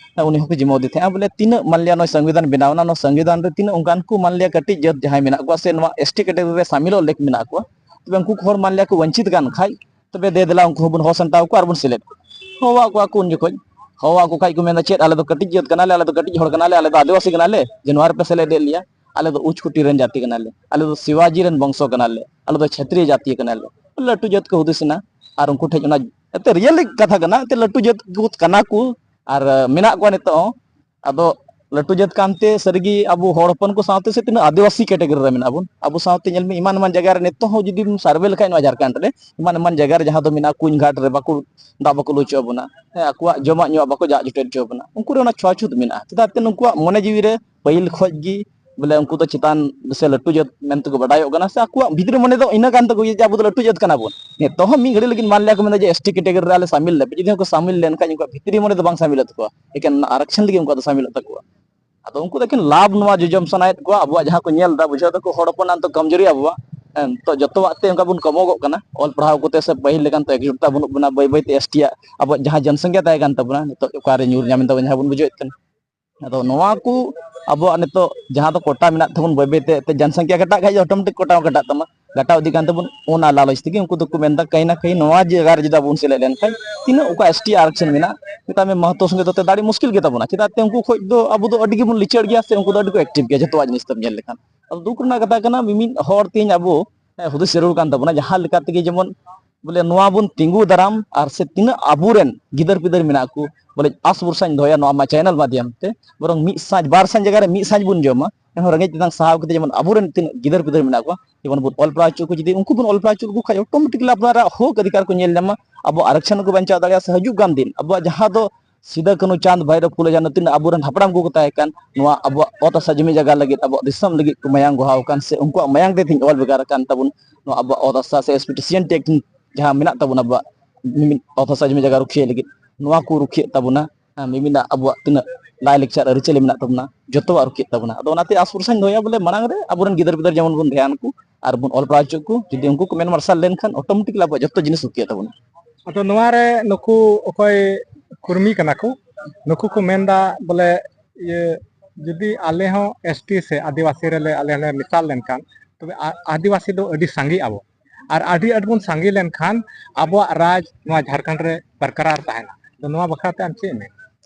ᱩᱱᱤ ᱦᱚᱸᱠᱚ ᱡᱤᱢᱟᱹᱣ ᱟᱫᱮ ᱛᱟᱦᱮᱸᱜᱼᱟ᱾ ᱵᱚᱞᱮ ᱛᱤᱱᱟᱹᱜ ᱢᱟᱱᱞᱤᱭᱟ ᱱᱚᱣᱟ ᱥᱚᱝᱵᱤᱫᱷᱟᱱ ᱵᱮᱱᱟᱣ ᱮᱱᱟ, ᱱᱚᱣᱟ ᱥᱚᱝᱵᱤᱫᱷᱟᱱ ᱨᱮ ᱛᱤᱱᱟᱹᱜ ᱚᱱᱠᱟᱱ ᱠᱚ ᱢᱟᱱᱞᱤᱭᱟ ᱠᱟᱹᱴᱤᱡ ᱡᱟᱹᱛ ᱡᱟᱦᱟᱸᱭ ᱢᱮᱱᱟᱜ ᱠᱚᱣᱟ ᱥᱮ ᱱᱚᱣᱟ ᱮᱥ ᱴᱤ ᱠᱮᱴᱮᱜᱚᱨᱤ ᱨᱮ ᱥᱟᱢᱤᱞᱚᱜ ᱞᱮᱠ ᱢᱮᱱᱟᱜ ᱠᱚᱣᱟ, ᱛᱚᱵᱮ ᱩᱱᱠᱩ ᱠᱚ ᱦᱚᱲ ᱢᱟᱱᱞᱤᱭᱟ ᱠᱚ ᱵᱚᱧᱪᱤᱛ ᱠᱟᱱ ᱠᱷᱟᱡ, ᱛᱚᱵᱮ ᱫᱮ ᱫᱮᱞᱟ ᱩᱱᱠᱩ ᱦᱚᱸᱵᱚᱱ ᱦᱚᱦᱚ ᱥᱟᱢᱴᱟᱣ ᱠᱚᱣᱟ ᱟᱨ ᱵᱚᱱ ᱥᱮᱞᱮᱫ ᱠᱚᱣᱟ᱾ ᱦᱚᱦᱚᱣᱟᱜ ᱠᱚᱣᱟ ᱠᱚ ᱩᱱ ᱡᱚᱠᱷᱚᱡ᱾ ᱦᱚᱦᱚᱣᱟᱜ ᱠᱚ ᱠᱷᱟᱡ ᱠᱚ ᱢᱮᱱᱫᱟ, "ᱪᱮᱫ, ᱟᱞᱮ ᱫᱚ ᱠᱟᱹᱴᱤᱡ ᱡᱟᱹᱛ ᱠᱟᱱᱟᱞᱮ, ᱟᱞᱮ ᱫᱚ ᱠᱟᱹᱴᱤᱡ ᱦᱚᱲ ᱠᱟᱱᱟᱞᱮ, ᱟᱞᱮ ᱫᱚ ᱟᱹᱫᱤᱵᱟᱹᱥᱤ ᱠᱟᱱᱟᱞᱮ, ᱡᱮ ᱱᱚᱣᱟ ᱨᱮᱯᱮ ᱥᱮᱞᱮᱫ ᱮᱫ ᱞᱮᱭᱟ? ᱟᱞᱮ ᱫᱚ ᱩᱪ ᱠᱳᱴᱤ ᱨᱮᱱ ᱡᱟᱹᱛᱤ ᱠᱟᱱᱟᱞᱮ, ᱟᱞᱮ ᱫᱚ ᱥᱤᱵᱟᱡᱤ ᱨᱮᱱ ᱵᱚᱝᱥᱚ ᱠᱟᱱᱟᱞᱮ, ᱟᱞᱮ ᱫᱚ ᱪᱷᱟᱹᱛᱨᱤᱭᱚ ᱡᱟᱹᱛᱤ ᱠᱟᱱᱟᱞᱮ᱾" ᱞᱟᱹᱴᱩ ᱡᱟᱹᱛ ᱠᱚ ᱦᱩᱫᱤᱥ ᱮᱱᱟ᱾ ᱟᱨ ᱩᱱᱠᱩ ᱴᱷᱮᱡ ᱚᱱᱟ, ᱮᱱᱛᱮ ᱨᱤᱭᱮᱞᱤ ᱠᱟᱛᱷᱟ ᱠᱟᱱᱟ, ᱮᱱᱛᱮ ᱞᱟᱹᱴᱩ ᱡᱟᱹᱛ ᱠᱚ ᱠᱟᱱᱟ ᱠᱚ ᱟᱨ ᱢᱮᱱᱟᱜ ᱠᱚᱣᱟ ᱱᱤᱛᱚᱜ ᱦᱚᱸ᱾ ᱟᱫᱚ ᱞᱟᱹᱴᱩ ᱡᱟᱹᱛ ᱠᱟᱱᱛᱮ ᱥᱟᱹᱨᱤᱜᱮ ᱟᱵᱚ ᱦᱚᱲ ᱦᱚᱯᱚᱱ ᱠᱚ ᱥᱟᱶᱛᱮ ᱥᱮ ᱛᱤᱱᱟᱹᱜ ᱟᱹᱫᱤᱵᱟᱹᱥᱤ ᱠᱮᱴᱮᱜᱚᱨᱤ ᱨᱮ ᱢᱮᱱᱟᱜ ᱵᱚᱱ, ᱟᱵᱚ ᱥᱟᱶᱛᱮ ᱧᱮᱞ ᱢᱮ, ᱮᱢᱟᱱ ᱮᱢᱟᱱ ᱡᱟᱭᱜᱟ ᱨᱮ ᱱᱤᱛᱚᱜ ᱦᱚᱸ ᱡᱩᱫᱤᱢ ᱥᱟᱨᱵᱷᱮ ᱞᱮᱠᱷᱟᱡ ᱱᱚᱣᱟ ᱡᱷᱟᱲᱠᱷᱚᱸᱰ ᱨᱮ, ᱮᱢᱟᱱ ᱮᱢᱟᱱ ᱡᱟᱭᱜᱟ ᱨᱮ ᱡᱟᱦᱟᱸ ᱫᱚ ᱢᱮᱱᱟᱜᱼᱟ, ᱠᱩᱧ ᱜᱷᱟᱴ ᱨᱮ ᱵᱟᱠᱚ, ᱫᱟᱜ ᱵᱟᱠᱚ ᱞᱩ ᱦᱚᱪᱚ ᱟᱵᱚᱱᱟ, ᱦᱮᱸ, ᱟᱠᱚᱣᱟᱜ ᱡᱚᱢᱟᱜ ᱧᱩᱣᱟᱜ ᱵᱟᱠᱚ ᱡᱟᱜ ᱡᱚᱴᱮᱫ ᱦᱚᱪᱚ ᱟᱵᱚᱱᱟ, ᱩᱱᱠᱩ ᱨᱮ ᱚᱱᱟ ᱪᱷᱩᱣᱟᱪᱷᱩᱛ ᱢᱮᱱᱟᱜᱼᱟ᱾ ᱪᱮᱫᱟᱜ ᱛᱮ ᱱᱩᱠᱩᱣᱟᱜ ᱢᱚᱱᱮ ᱡᱤᱣᱤ ᱨᱮ ᱯᱟᱹᱦᱤᱞ ᱠᱷᱚᱡ ᱜᱮ ᱵᱚᱞᱮ ᱩᱱᱠᱩ ᱫᱚ ᱪᱮᱛᱟᱱ ᱥᱮ ᱞᱟᱹᱴᱩ ᱡᱟᱹᱛ ᱢᱮᱱᱛᱮ ᱠᱚ ᱵᱟᱰᱟᱭᱚᱜ ᱠᱟᱱᱟ, ᱥᱮ ᱟᱠᱚᱣᱟᱜ ᱵᱷᱤᱛᱨᱤ ᱢᱚᱱᱮ ᱫᱚ ᱤᱱᱟᱹ ᱠᱟᱱ ᱛᱟᱠᱚ ᱜᱮᱭᱟ ᱡᱮ ᱟᱵᱚ ᱫᱚ ᱞᱟᱹᱴᱩ ᱡᱟᱹᱛ ᱠᱟᱱᱟ ᱵᱚᱱ᱾ ᱱᱤᱛᱚᱜ ᱦᱚᱸ ᱢᱤᱫ ᱜᱷᱟᱹᱲᱤ ᱞᱟᱹᱜᱤᱫ ᱢᱟᱱ ᱞᱤᱭᱟ ᱠᱚ ᱢᱮᱱᱫᱟ ᱡᱮ ᱮᱥ ᱴᱤ ᱠᱮᱴᱮᱜᱚᱨᱤ ᱨᱮ ᱟᱞᱮ ᱥᱟᱢᱤᱞ ᱞᱮᱯᱮ, ᱡᱩᱫᱤ ᱦᱚᱸᱠᱚ ᱥᱟᱢᱤᱞ ᱞᱮᱱᱠᱷᱟᱱ ᱩᱱᱠᱩᱣᱟᱜ ᱵᱷᱤᱛᱨᱤ ᱢᱚᱱᱮ ᱫᱚ ᱵᱟᱝ ᱥᱟᱢᱤᱞᱚᱜ ᱛᱟᱠᱚᱣᱟ, ᱮᱠᱮᱱ ᱚᱱᱟ ᱟᱨᱟᱠᱥᱚᱱ ᱞᱟᱹᱜᱤᱫ ᱩᱱᱠᱩᱣᱟᱜ ᱫᱚ ᱥᱟᱢᱤᱞᱚᱜ ᱛᱟᱠᱚᱣᱟ᱾ ᱟᱫᱚ ᱩᱱᱠᱩ ᱫᱚ ᱮᱠᱮᱱ ᱞᱟᱵᱷ ᱱᱚᱣᱟ ᱡᱚᱡᱚᱢ ᱥᱟᱱᱟᱭᱮᱫ ᱠᱚᱣᱟ, ᱟᱵᱚᱣᱟᱜ ᱡᱟᱦᱟᱸ ᱠᱚ ᱧᱮᱞ ᱮᱫᱟ, ᱵᱩᱡᱷᱟᱹᱣ ᱫᱟᱠᱚ ᱦᱚᱲ ᱦᱚᱯᱚᱱᱟᱜ ᱱᱤᱛᱚᱜ ᱠᱚᱢᱡᱳᱨᱤ ᱟᱵᱚᱣᱟᱜ, ᱦᱮᱸ, ᱱᱤᱛᱚᱜ ᱡᱚᱛᱚᱣᱟᱜ ᱛᱮ ᱚᱱᱠᱟ ᱵᱚᱱ ᱠᱚᱢᱚᱜᱚᱜ ᱠᱟᱱᱟ, ᱚᱞ ᱯᱟᱲᱦᱟᱣ ᱠᱚᱛᱮ ᱥᱮ ᱯᱟᱹᱦᱤᱞ ᱞᱮᱠᱟᱱ ᱛᱚ ᱮᱠᱡᱩᱴ ᱛᱟ ᱵᱟᱹᱱᱩᱜ ᱵᱚᱱᱟ, ᱵᱟᱹᱭ ᱵᱟᱹᱭ ᱛᱮ ᱮᱥ ᱴᱤ ᱟᱜ ᱟᱵᱚᱣᱟᱜ ᱡᱟᱦᱟᱸ ᱡᱚᱱᱥᱚᱝᱠᱷᱟ ᱛᱟᱦᱮᱸ ᱠᱟᱱ ᱛᱟᱵᱚᱱᱟ ᱱᱤᱛᱚᱜ ᱚᱠᱟᱨᱮ ᱧᱩᱨ ᱧᱟᱢ ᱮᱱ ᱛᱟᱵᱚᱱᱟ ᱡᱟᱦᱟᱸ ᱵᱚᱱ ᱵᱩᱡᱷᱟᱹᱣᱮᱫ ᱠᱟᱱᱟ᱾ ᱟᱫᱚ ᱱᱚᱣᱟ ᱠᱚ ᱟᱵᱚᱣᱟᱜ ᱱᱤᱛᱚᱜ ᱡᱟᱦᱟᱸ ᱫᱚ ᱠᱳᱴᱟ ᱢᱮᱱᱟᱜ ᱛᱟᱵᱚᱱ, ᱵᱟᱹᱭ ᱵᱟᱹᱭ ᱛᱮ ᱮᱱᱛᱮ ᱡᱚᱱᱥᱚᱝᱠᱷᱟ ᱜᱷᱟᱴᱟᱜ ᱠᱷᱟᱡ ᱚᱴᱳᱢᱮᱴᱤᱠ ᱠᱳᱴᱟ ᱦᱚᱸ ᱜᱷᱟᱴᱟᱜ ᱛᱟᱢᱟ᱾ ᱜᱷᱟᱴᱟᱣ ᱤᱫᱤᱜ ᱠᱟᱱ ᱛᱟᱵᱚᱱ, ᱚᱱᱟ ᱞᱟᱞᱚᱪ ᱛᱮᱜᱮ ᱩᱱᱠᱩ ᱫᱚᱠᱚ ᱢᱮᱱᱫᱟ ᱠᱟᱹᱦᱤ ᱱᱟ ᱠᱟᱹᱦᱤ ᱱᱚᱣᱟ ᱡᱟᱭᱜᱟ ᱨᱮ ᱡᱩᱫᱤ ᱟᱵᱚ ᱵᱚᱱ ᱥᱮᱞᱮᱫ ᱞᱮᱱᱠᱷᱟᱱ ᱛᱤᱱᱟᱹᱜ ᱚᱠᱟ ᱮᱥ ᱴᱤ ᱟᱨᱟᱠᱥᱚᱱ ᱢᱮᱱᱟᱜ, ᱢᱮᱛᱟᱜ ᱢᱮ ᱢᱟᱦᱟᱛᱚ ᱥᱚᱸᱜᱮ ᱫᱚ ᱫᱟᱲᱮ ᱢᱩᱥᱠᱤᱞ ᱜᱮᱛᱟ ᱵᱚᱱᱟ᱾ ᱪᱮᱫᱟᱜ ᱛᱮ ᱩᱱᱠᱩ ᱠᱷᱚᱡ ᱫᱚ ᱟᱵᱚ ᱫᱚ ᱟᱹᱰᱤ ᱜᱮᱵᱚᱱ ᱞᱤᱪᱟᱹᱲ ᱜᱮᱭᱟ ᱥᱮ ᱩᱱᱠᱩ ᱫᱚ ᱟᱹᱰᱤ ᱠᱚ ᱮᱠᱴᱤᱵᱷ ᱜᱮᱭᱟ ᱡᱚᱛᱚᱣᱟᱜ ᱡᱤᱱᱤᱥ ᱛᱮᱢ ᱧᱮᱞ ᱞᱮᱠᱷᱟᱱ᱾ ᱟᱫᱚ ᱫᱩᱠ ᱨᱮᱱᱟᱜ ᱠᱟᱛᱷᱟ ᱠᱟᱱᱟ, ᱢᱤᱢᱤᱫ ᱦᱚᱲ ᱛᱮᱦᱮᱧ ᱟᱵᱚ, ᱦᱮᱸ, ᱦᱩᱫᱤᱥ ᱡᱟᱹᱨᱩᱲ ᱠᱟᱱ ᱛᱟᱵᱚᱱᱟ, ᱡᱟᱦᱟᱸ ᱞᱮᱠᱟ ᱛᱮᱜᱮ ᱡᱮᱢᱚᱱ ᱵᱚᱞᱮ ᱱᱚᱣᱟ ᱵᱚᱱ ᱛᱤᱸᱜᱩ ᱫᱟᱨᱟᱢ ᱟᱨ ᱥᱮ ᱛᱤᱱᱟᱹᱜ ᱟᱵᱚᱨᱮᱱ ᱜᱤᱫᱟᱹᱨ ᱯᱤᱫᱟᱹᱨ ᱢᱮᱱᱟᱜ ᱠᱚ, ᱵᱚᱞᱮ ᱟᱥ ᱵᱷᱚᱨᱥᱟᱧ ᱫᱚᱦᱚᱭᱟ ᱱᱚᱣᱟ ᱢᱟ ᱪᱮᱱᱮᱞ ᱢᱟᱫᱽᱫᱷᱚᱢ ᱛᱮ, ᱵᱚᱨᱚᱝ ᱢᱤᱫ ᱥᱟᱸᱡ ᱵᱟᱨ ᱥᱟᱸᱡ ᱡᱟᱭᱜᱟ ᱨᱮ ᱢᱤᱫ ᱥᱟᱸᱡ ᱵᱚᱱ ᱡᱚᱢᱟ, ᱮᱱᱦᱚᱸ ᱨᱮᱸᱜᱮᱡ ᱛᱮᱛᱟᱝ ᱥᱟᱦᱟᱣ ᱠᱟᱛᱮ ᱡᱮᱢᱚᱱ ᱟᱵᱚᱨᱮᱱ ᱛᱤᱱᱟᱹᱜ ᱜᱤᱫᱟᱹᱨ ᱯᱤᱫᱟᱹᱨ ᱢᱮᱱᱟᱜ ᱠᱚᱣᱟ ᱡᱮᱢᱚᱱ ᱵᱚᱱ ᱚᱞ ᱯᱟᱲᱦᱟᱣ ᱦᱚᱪᱚ ᱠᱚ᱾ ᱡᱩᱫᱤ ᱩᱱᱠᱩ ᱵᱚᱱ ᱚᱞ ᱯᱟᱲᱦᱟᱣ ᱦᱚᱪᱚ ᱞᱮᱠᱚ ᱠᱷᱟᱡ ᱚᱴᱳᱢᱮᱴᱤᱠᱞᱤ ᱟᱯᱱᱟᱨᱟᱜ ᱦᱚᱠ ᱚᱫᱷᱤᱠᱟᱨ ᱠᱚ ᱧᱮᱞ ᱧᱟᱢᱟ, ᱟᱵᱚ ᱟᱨᱚᱠᱥᱚᱱ ᱠᱚ ᱵᱟᱧᱪᱟᱣ ᱫᱟᱲᱮᱭᱟᱜᱼᱟ, ᱥᱮ ᱦᱤᱡᱩᱜ ᱠᱟᱱ ᱫᱤᱱ ᱟᱵᱚᱣᱟᱜ ᱡᱟᱦᱟᱸ ᱫᱚ ᱥᱤᱫᱟᱹ ᱠᱟᱹᱱᱦᱩ ᱪᱟᱸᱫᱽ ᱵᱷᱟᱭᱨᱳ ᱯᱷᱩᱞᱳ ᱡᱷᱟᱱᱳ ᱛᱤᱱᱟᱹᱜ ᱟᱵᱚᱨᱮᱱ ᱦᱟᱯᱲᱟᱢ ᱠᱚᱠᱚ ᱛᱟᱦᱮᱸ ᱠᱟᱱ, ᱱᱚᱣᱟ ᱟᱵᱚᱣᱟᱜ ᱚᱛ ᱦᱟᱥᱟ ᱡᱩᱢᱤ ᱡᱟᱭᱜᱟ ᱞᱟᱹᱜᱤᱫ, ᱟᱵᱚᱣᱟᱜ ᱫᱤᱥᱚᱢ ᱞᱟᱹᱜᱤᱫ ᱠᱚ ᱢᱟᱭᱟᱝ ᱵᱚᱦᱟᱣ ᱟᱠᱟᱱ, ᱥᱮ ᱩᱱᱠᱩᱣᱟᱜ ᱢᱟᱭᱟᱝ ᱛᱮ ᱛᱮᱦᱮᱧ ᱚᱞ ᱵᱷᱮᱜᱟᱨ ᱟᱠᱟᱱ ᱛᱟᱵᱚᱱ ᱱᱚᱣᱟ ᱟᱵᱚᱣᱟᱜ ᱚᱛ ᱦᱟᱥᱟ ᱥᱮ S P T C N T act ᱡᱟᱦᱟᱸ ᱢᱮᱱᱟᱜ ᱛᱟᱵᱚᱱᱟ ᱟᱵᱚᱣᱟᱜ ᱢᱤᱢᱤᱫ ᱚᱛ ᱦᱟᱥᱟ ᱡᱩᱢᱤ ᱡᱟᱭᱜᱟ ᱨᱩᱠᱷᱤᱭᱟᱹ ᱞᱟᱹᱜᱤᱫ, ᱱᱚᱣᱟ ᱠᱚ ᱨᱩᱠᱷᱤᱭᱟᱹᱜ ᱛᱟᱵᱚᱱᱟ᱾ ᱦᱮᱸ, ᱢᱤᱢᱤᱫᱟᱜ ᱟᱵᱚᱣᱟᱜ ᱛᱤᱱᱟᱹᱜ ᱞᱟᱭᱼᱞᱟᱠᱪᱟᱨ ᱟᱹᱨᱤᱪᱟᱹᱞᱤ ᱢᱮᱱᱟᱜ ᱛᱟᱵᱚᱱᱟ, ᱡᱚᱛᱚᱣᱟᱜ ᱨᱩᱠᱷᱤᱭᱟᱹᱜ ᱛᱟᱵᱚᱱᱟ᱾ ᱟᱫᱚ ᱚᱱᱟᱛᱮ ᱟᱥ ᱵᱷᱚᱨᱥᱟᱧ ᱫᱚᱦᱚᱭᱟ ᱵᱚᱞᱮ ᱢᱟᱲᱟᱝ ᱨᱮ ᱟᱵᱚᱨᱮᱱ ᱜᱤᱫᱟᱹᱨ ᱯᱤᱫᱟᱹᱨ ᱡᱮᱢᱚᱱ ᱵᱚᱱ ᱫᱷᱮᱭᱟᱱ ᱠᱚ ᱟᱨ ᱵᱚᱱ ᱚᱞ ᱯᱟᱲᱦᱟᱣ ᱦᱚᱪᱚ ᱠᱚ᱾ ᱡᱩᱫᱤ ᱩᱱᱠᱩ ᱠᱚ ᱢᱮᱱ ᱢᱟᱨᱥᱟᱞ ᱞᱮᱱᱠᱷᱟᱱ ᱚᱴᱳᱢᱮᱴᱤᱠᱞᱤ ᱟᱵᱚᱣᱟᱜ ᱡᱚᱛᱚ ᱡᱤᱱᱤᱥ ᱨᱩᱠᱷᱤᱭᱟᱹᱜ ᱛᱟᱵᱚᱱᱟ᱾ ᱟᱫᱚ ᱱᱚᱣᱟ ᱨᱮ ᱱᱩᱠᱩ ᱚᱠᱚᱭ ᱠᱩᱨᱢᱤ ᱠᱟᱱᱟ ᱠᱚ, ᱱᱩᱠᱩ ᱠᱚ ᱢᱮᱱᱫᱟ ᱵᱚᱞᱮ ᱤᱭᱟᱹ ᱡᱩᱫᱤ ᱟᱞᱮ ᱦᱚᱸ ᱮᱥ ᱴᱤ ᱥᱮ ᱟᱹᱫᱤᱵᱟᱹᱥᱤ ᱨᱮᱞᱮ ᱟᱞᱮ ᱦᱚᱸᱞᱮ ᱢᱮᱥᱟᱞ ᱞᱮᱱᱠᱷᱟᱱ, ᱛᱚᱵᱮ ᱟ-, ᱟᱹᱫᱤᱵᱟᱹᱥᱤ ᱫᱚ ᱟᱹᱰᱤ ᱥᱟᱸᱜᱮᱜ ᱟᱵᱚ, ᱟᱨ ᱟᱹᱰᱤ ᱟᱸᱴ ᱵᱚᱱ ᱥᱟᱸᱜᱮ ᱞᱮᱱᱠᱷᱟᱱ ᱟᱵᱚᱣᱟᱜ ᱨᱟᱡᱽ ᱱᱚᱣᱟ ᱡᱷᱟᱲᱠᱷᱚᱸᱰ ᱨᱮ ᱵᱚᱨᱠᱟᱨᱟᱨ ᱛᱟᱦᱮᱱᱟ᱾ ᱛᱚ ᱱᱚᱣᱟ ᱵᱟᱠᱷᱨᱟ ᱛᱮ ᱟᱢ ᱪᱮᱫ ᱮᱢ ᱢᱮᱱᱟ?